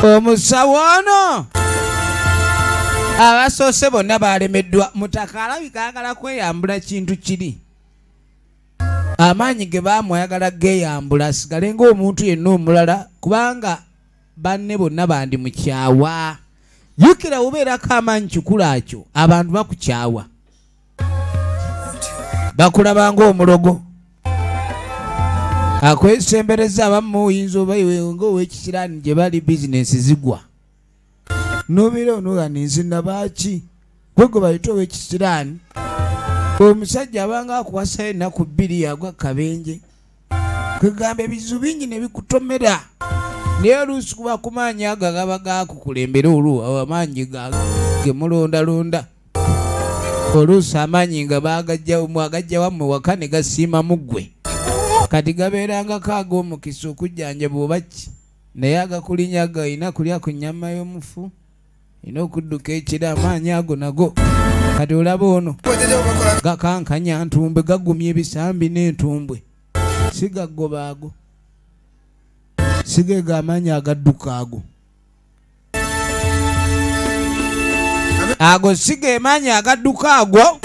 Omusawo ono abasoose bonna balemeddwa. Mutaka alabika ayagala kweyambula kintu kiri. Amaanyi ge baamwayagala geeyambula asigale ng'omuntu yenna omulala kubanga banne bonna bandi mukyawa. Jjukira obeerako amaanyi kikula kyo abantu bakukyawa. Bakulaba ng'omulogo. Akwesembereza abamu oyinza oba iwe ng'ow'ekisiraani gye bali bizinensi zigwa. N'obeera onoogana ensi nabaaki gwe gwe bayita ow'ekisiraani. Omusajja abanga akuwasayo ennaku bbiri yagwa kabenje. Kwegamba ebizibu bingi ne bikutomera. Naye oluusi kuba ku maanyi ago agaba gakukulembera olwo amaanyi ge mulondalonda. Oluusi amaanyi nga baagajja wammwe waka ne gasiimamu ggwe. Kati gabeerangako ag'omukisa okujjanjaba oba ki. Naye agakulinnya galina kulya ku nnyama y'omufu. Olina okudduka ekiro amaanyi ago nago. Kati olaba ono gakankanya ntumbwe gagumya ebisambi n'entumbwe. Si gaggoba ago. Sigega amaanyi agadduka ago. Ago sige amaanyi agadduka ago.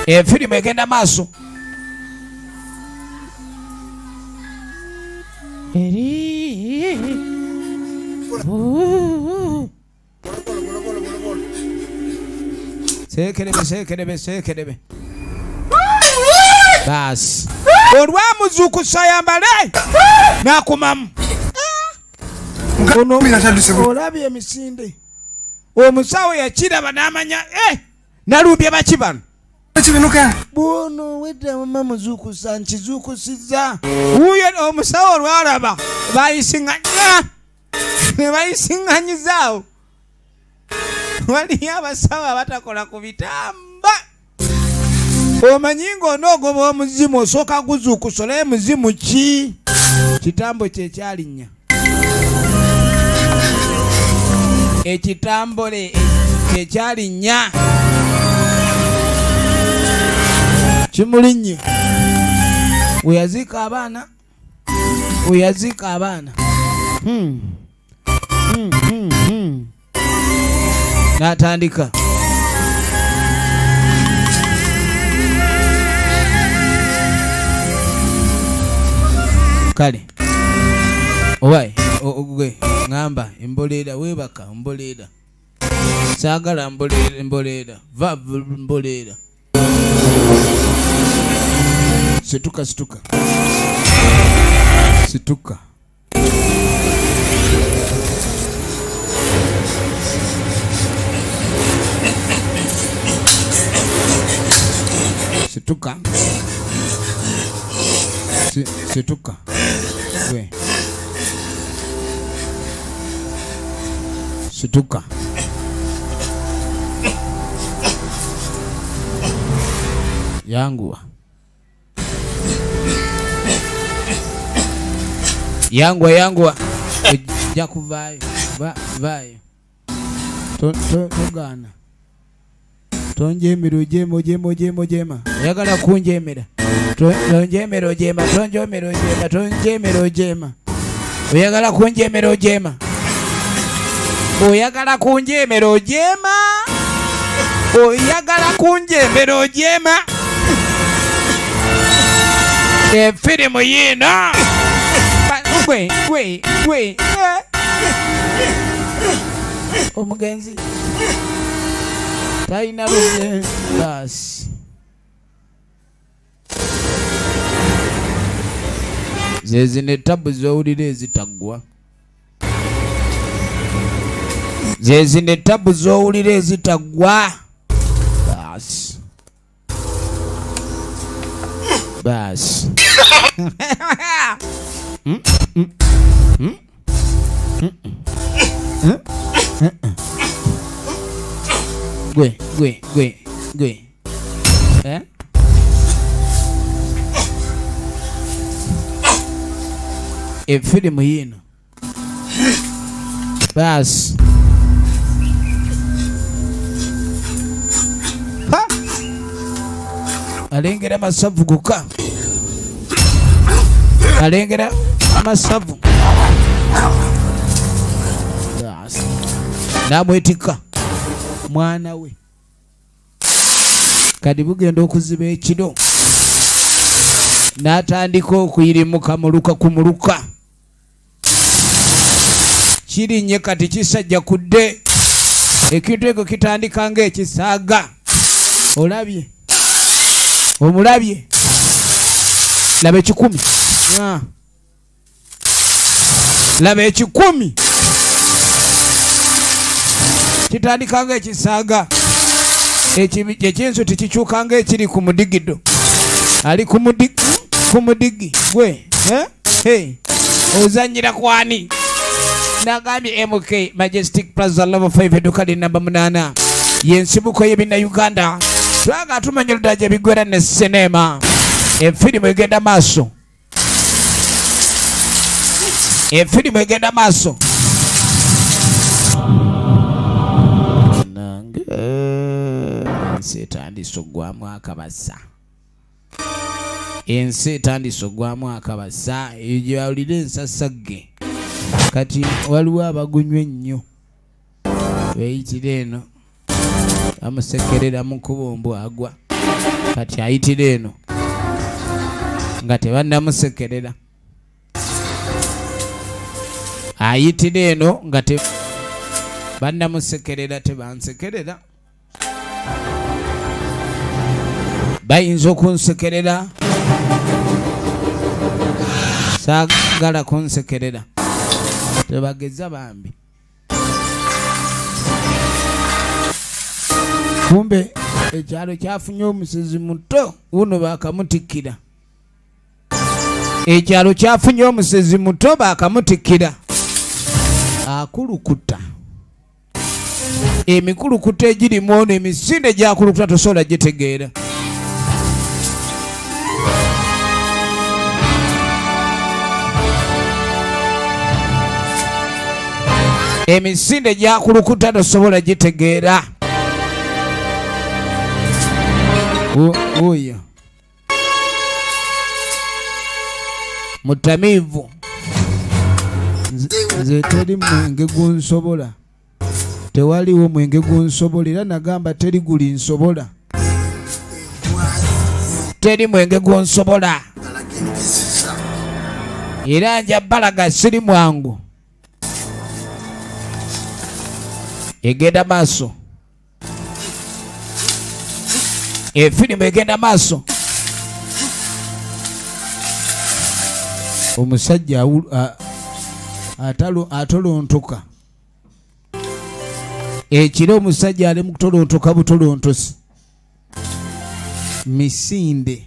Efirimu egenda maaso. Sekerebe sekerebe sekerebe. Basi. Olwamuzuukusa yambale n'akomamu. Olabye emisinde. Omusawo yakiraba n'amanya nalumbye baki bano. Buno wedda mama muzuukusa nkizuukusizza. Wuuyo omusawo olwalaba bayisiŋŋanya ne bayisiŋŋanyizaawo. Waliyo abasawo abatakola ku bitamba. Omanyi ng'onoogoba omuzimu osooka guzuukusa olabe muzimu ki? Kitambo kye kyalinnya. Ekitambole kye kyalinnya. Kimulinnye. We yaziika abaana. We yaziika abaana. N'atandika. Kale. Owaye, ogwe ngamba emboleera weebaka mboleera. Saagala mboleera mboleera. Va mboleera. Situka situka. Situka. Situka. Situka. We. Situka. Yanguwa. Yanguwa yanguwa. Ojja kuvaayo. Vaayo. Togaana. Tonjemera ojema ojema ojema ojema. Oyagala kunjemera. Tonjemera ojema tonjemera ojema tonjemera ojema. Oyagala kunjemera ojema. Oyagala kunjemera ojema. Oyagala kunjemera ojema. Efirimu yiino. Gwe gwe gwe. Omugenzi talina lubye. Basi. Zezino ettabu z'owulira ezitaggwa. Zezino ettabu z'owulira ezitaggwa. Basi. Basi. Gwe, gwe, gwe, gwe. Efirimu yiino. Basi. Ha! Alengera masavu gokka. Alengera masavu. Basi. Namwetikka mwana we. Kati bugenda okuziba ekiro. N'atandika okuyirimuka muluka ku muluka. Kirinnye kati kisajja kudde. Ekintu ekyo kitandika ng'ekisaaga. Olabye. Omulabye. Laba ekikumi. Laba ekikumi. Kitandika ng'ekisaaga. Ekinsu tekikyuka ng'ekiri ku mudigido. Ali ku mudigi. Gwe. Hey. Ozannyira kwani? Nagambye MK Majestic Plaza level 5 edduka li namba 8. Yensibuko y'ebinna Uganda. Twagala tumanya oludda gye biggwera ne sinema. Efirimu egenda maaso. Efirimu egenda maaso. Nange ensi etandise oggwamu akabasa. Ensi etandise ogwamu akabasa eyo gye bawulira ensasagge. Kati waliwo abagunywa ennyo beeyitira eno, bamusekerera mu kkubo mbu agwa. Kati ayitira eno nga tebannamusekerera, ayitira eno nga tebannamusekerera, tebansekerera, bayinza okunsekerera, saagala kunsekerera, tebageza bambi. Kumbe ekyalo kyafunye omusezi muto uno bakamutikkira. Ekyalo kyafunye omusezi muto bakamutikkira. Akulukuta emikulukuta egirimu ono, emisinde gyakulukuta tosobola gitegeera. Emisinde gyakulukuta tosobola gitegeera. Oyo mutamiivu, nze teri mwenge gunsobola, tewaliwo mwenge gunsobola, era nagamba teri guli nsobola, teri mwenge gunsobola, era nja balaga siri mwangu. Egenda maaso, efirimu egenda maaso. Omusajja atolontoka ekiro, omusajja ali mu kutolontoka butolontosi misinde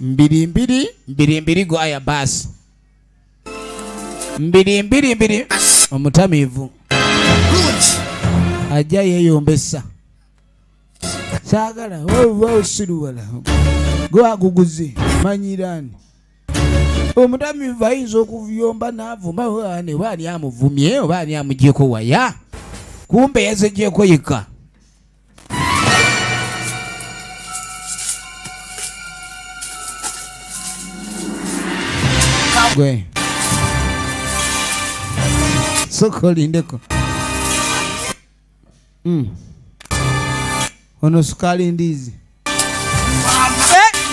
mbiri mbiri mbiri mbiri go aya basi mbiri mbiri mbiri. Omutamiivu ajja yeeyombesa, saagala osiruwala gwaguguze manyirani. Omutamiivu ayinza okuyomba n'avuma oba ani amuvumye oba ani amugyeko waya, kumbe yazegyeko yekka. Gwe sooka olindeko. Ono sukaali ndizi.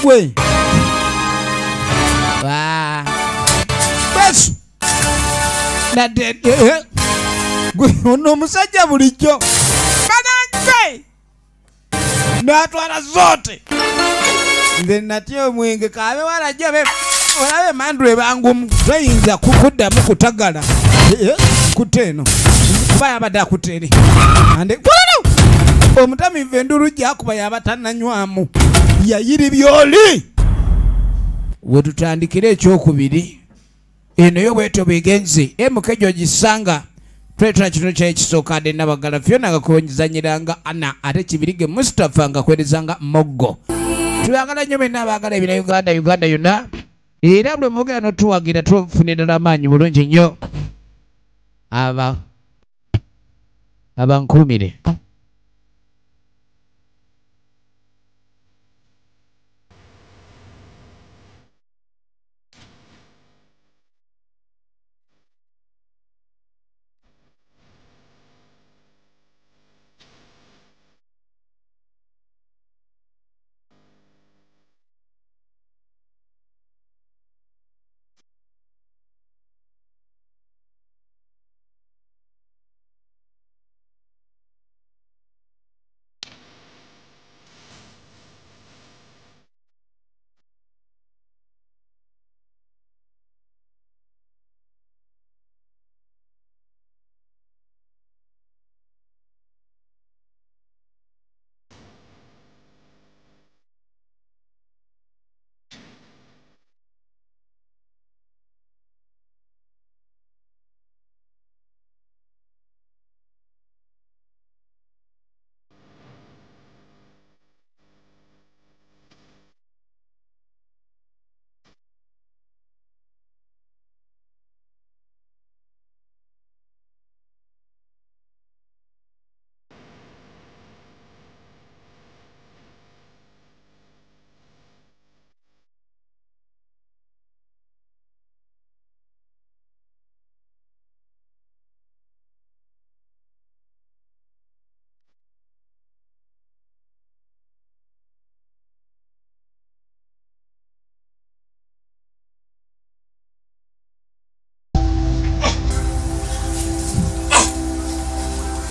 Gwe Besu gwe ono omusajja bulijjo banange n'atwala zote. Nze natya omwenge kabe walajja olabe emandula ebangumu, toyinza kuddamu kutagala kutte eno kuba yabadde akutte eri. Omutamiivu endulu gy'akuba yaba tannanywamu, yayiri byoli. We tutandikira ekyokubiri eno yo bwetyo bwegenze MK gy'ogisanga twetuna kino kyekisooka ade Nabagala Fiona nga kuwonyezanyiranga Ana, ate Kibirige Mustafa nga kwerezanga Moggo. Tubagala nnyo mwenna abaagala ebina Uganda, Uganda yonna, era bwe mwogera n'otuwagira tufunira ddala amaanyi bulungi nnyo. Abankuumire.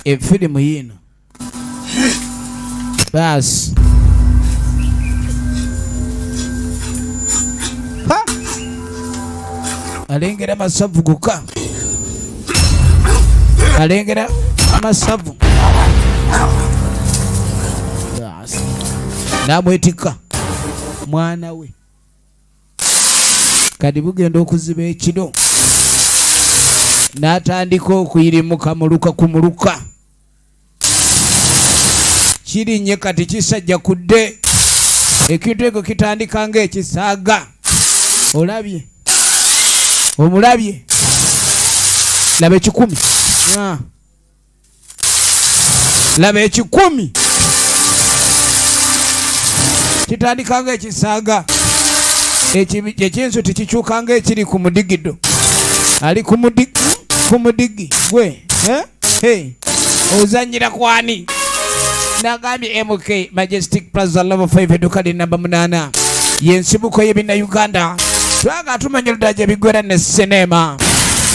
Efirimu yino basi ha! Alengera masavu guka, alengera masavu basi namwetika mwana we. Kati bugenda okuziba ekiro n'atandika okuyirimuka muluka ku muluka kirinye kati kisajja kudde ekintu ekyo kitandika ng'ekisaaga. Olabye omulabye laba ekikumi, laba ekikumi kitandika ng'ekisaaga ekinsu tekikyuka ng'ekiri ku mudigido ali ku mudigi gwe hey ozanyira kwani. Nagambye MK Majestic Plaza level 5 edduka li namba 8 yensibuko y'ebinna Uganda. Twaga tumanya oluddaja bigwera ne sinema.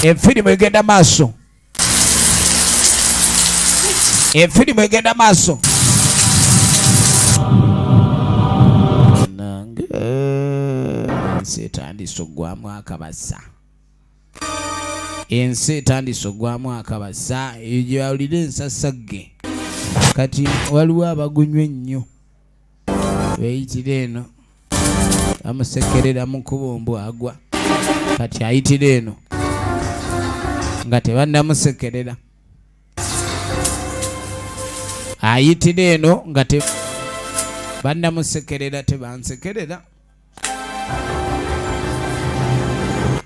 Efirimu egenda maaso, efirimu egenda maaso. Nange ensi etandise oggwamu akabasa, ensi etandise oggwamu akabasa. Eyo gye bawulira ensasagge kati waliwo abagunywa ennyo beeyitira eno bamusekerera mu kkubo mbu agwa, kati ayitira eno nga tebannamusekerera, ayitira eno nga tebannamusekerera, tebansekerera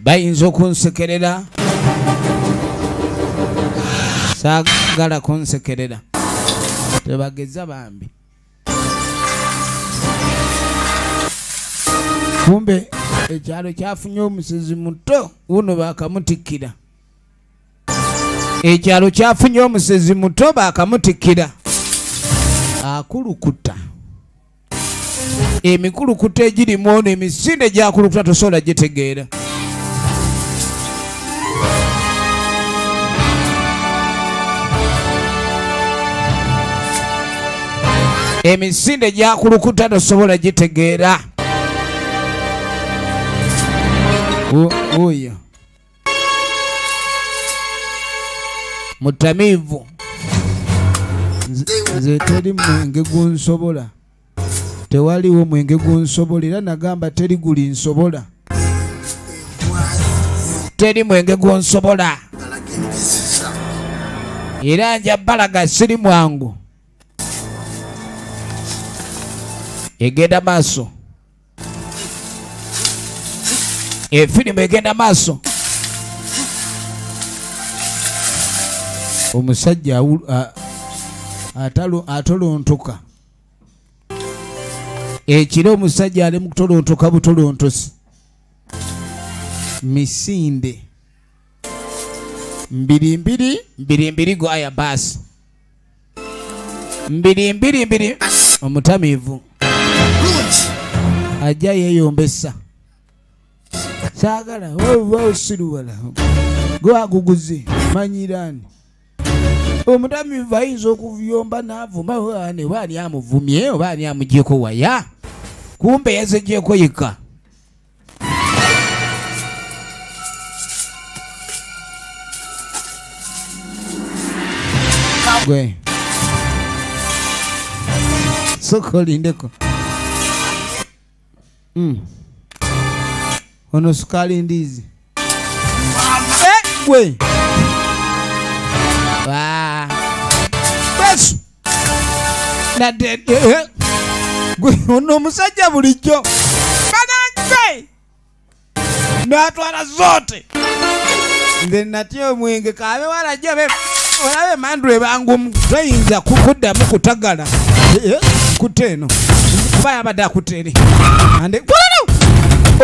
bayinza okunsekerera, saagala kunsekerera tebageza bambi. Kumbe ekyalo kyafunye omusezi muto uno bakamutikkira, ekyalo kyafunye omusezi muto bakamutikkira. Akulukuta emikulukuta egirimu ono emisinde gyakulukuta tosobola gitegeera. Emisinde gyakulukuta tosobola gitegeera. Oyo mutamiivu nze teri mwenge gunsobola, tewaliwo mwenge gunsobola, era nagamba teri guli nsobola, teri mwenge gunsobola, era nja balaga siri mwangu. Egenda maaso, efirimu egenda maaso. Omusajja atolontoka ekiro, omusajja ali mu kutolontoka butolontosi misinde mbiri mbiri mbiri mbiri go aya basi mbiri mbiri mbiri. Omutamiivu ajja yeeyombesa saagala osiruwala gwaguguze manyirani. Omutamiivu ayinza okuyomba n'avuma oba ani amuvumye oba ani amugyeko waya, kumbe yazegyeko yekka. Gwe soko lindeko ono sukali ndizi gwe besu gwe ono omusajja bulijjo banange natwala zote nze natya omwenge kabe walajja olabe mandule bangumu toyinza kuddamu kutagala kutte eno kuba yabadde akutte eri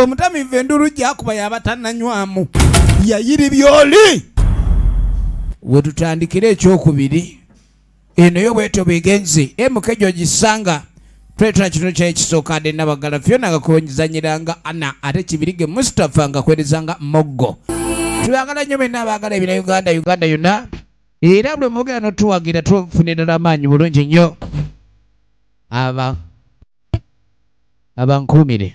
omutamiivu endulu gyakuba yaba tannanywamu yayiri byoli. We tutandikira ekyokubiri eno yo bwetyo bwegenze MK gy'ogisanga twetula kino kyekisooka ade Nabagala Fiona nga kuwonyezanyiranga Anna ate Kibirige Mustafa nga kwerezanga Moggo. Tubagala nnyo mwenna abaagala ebina Uganda, Uganda yonna. Era bwe mugenda n'otuwagira tufunira ddala amaanyi bulungi nnyo. Aba abankuumire.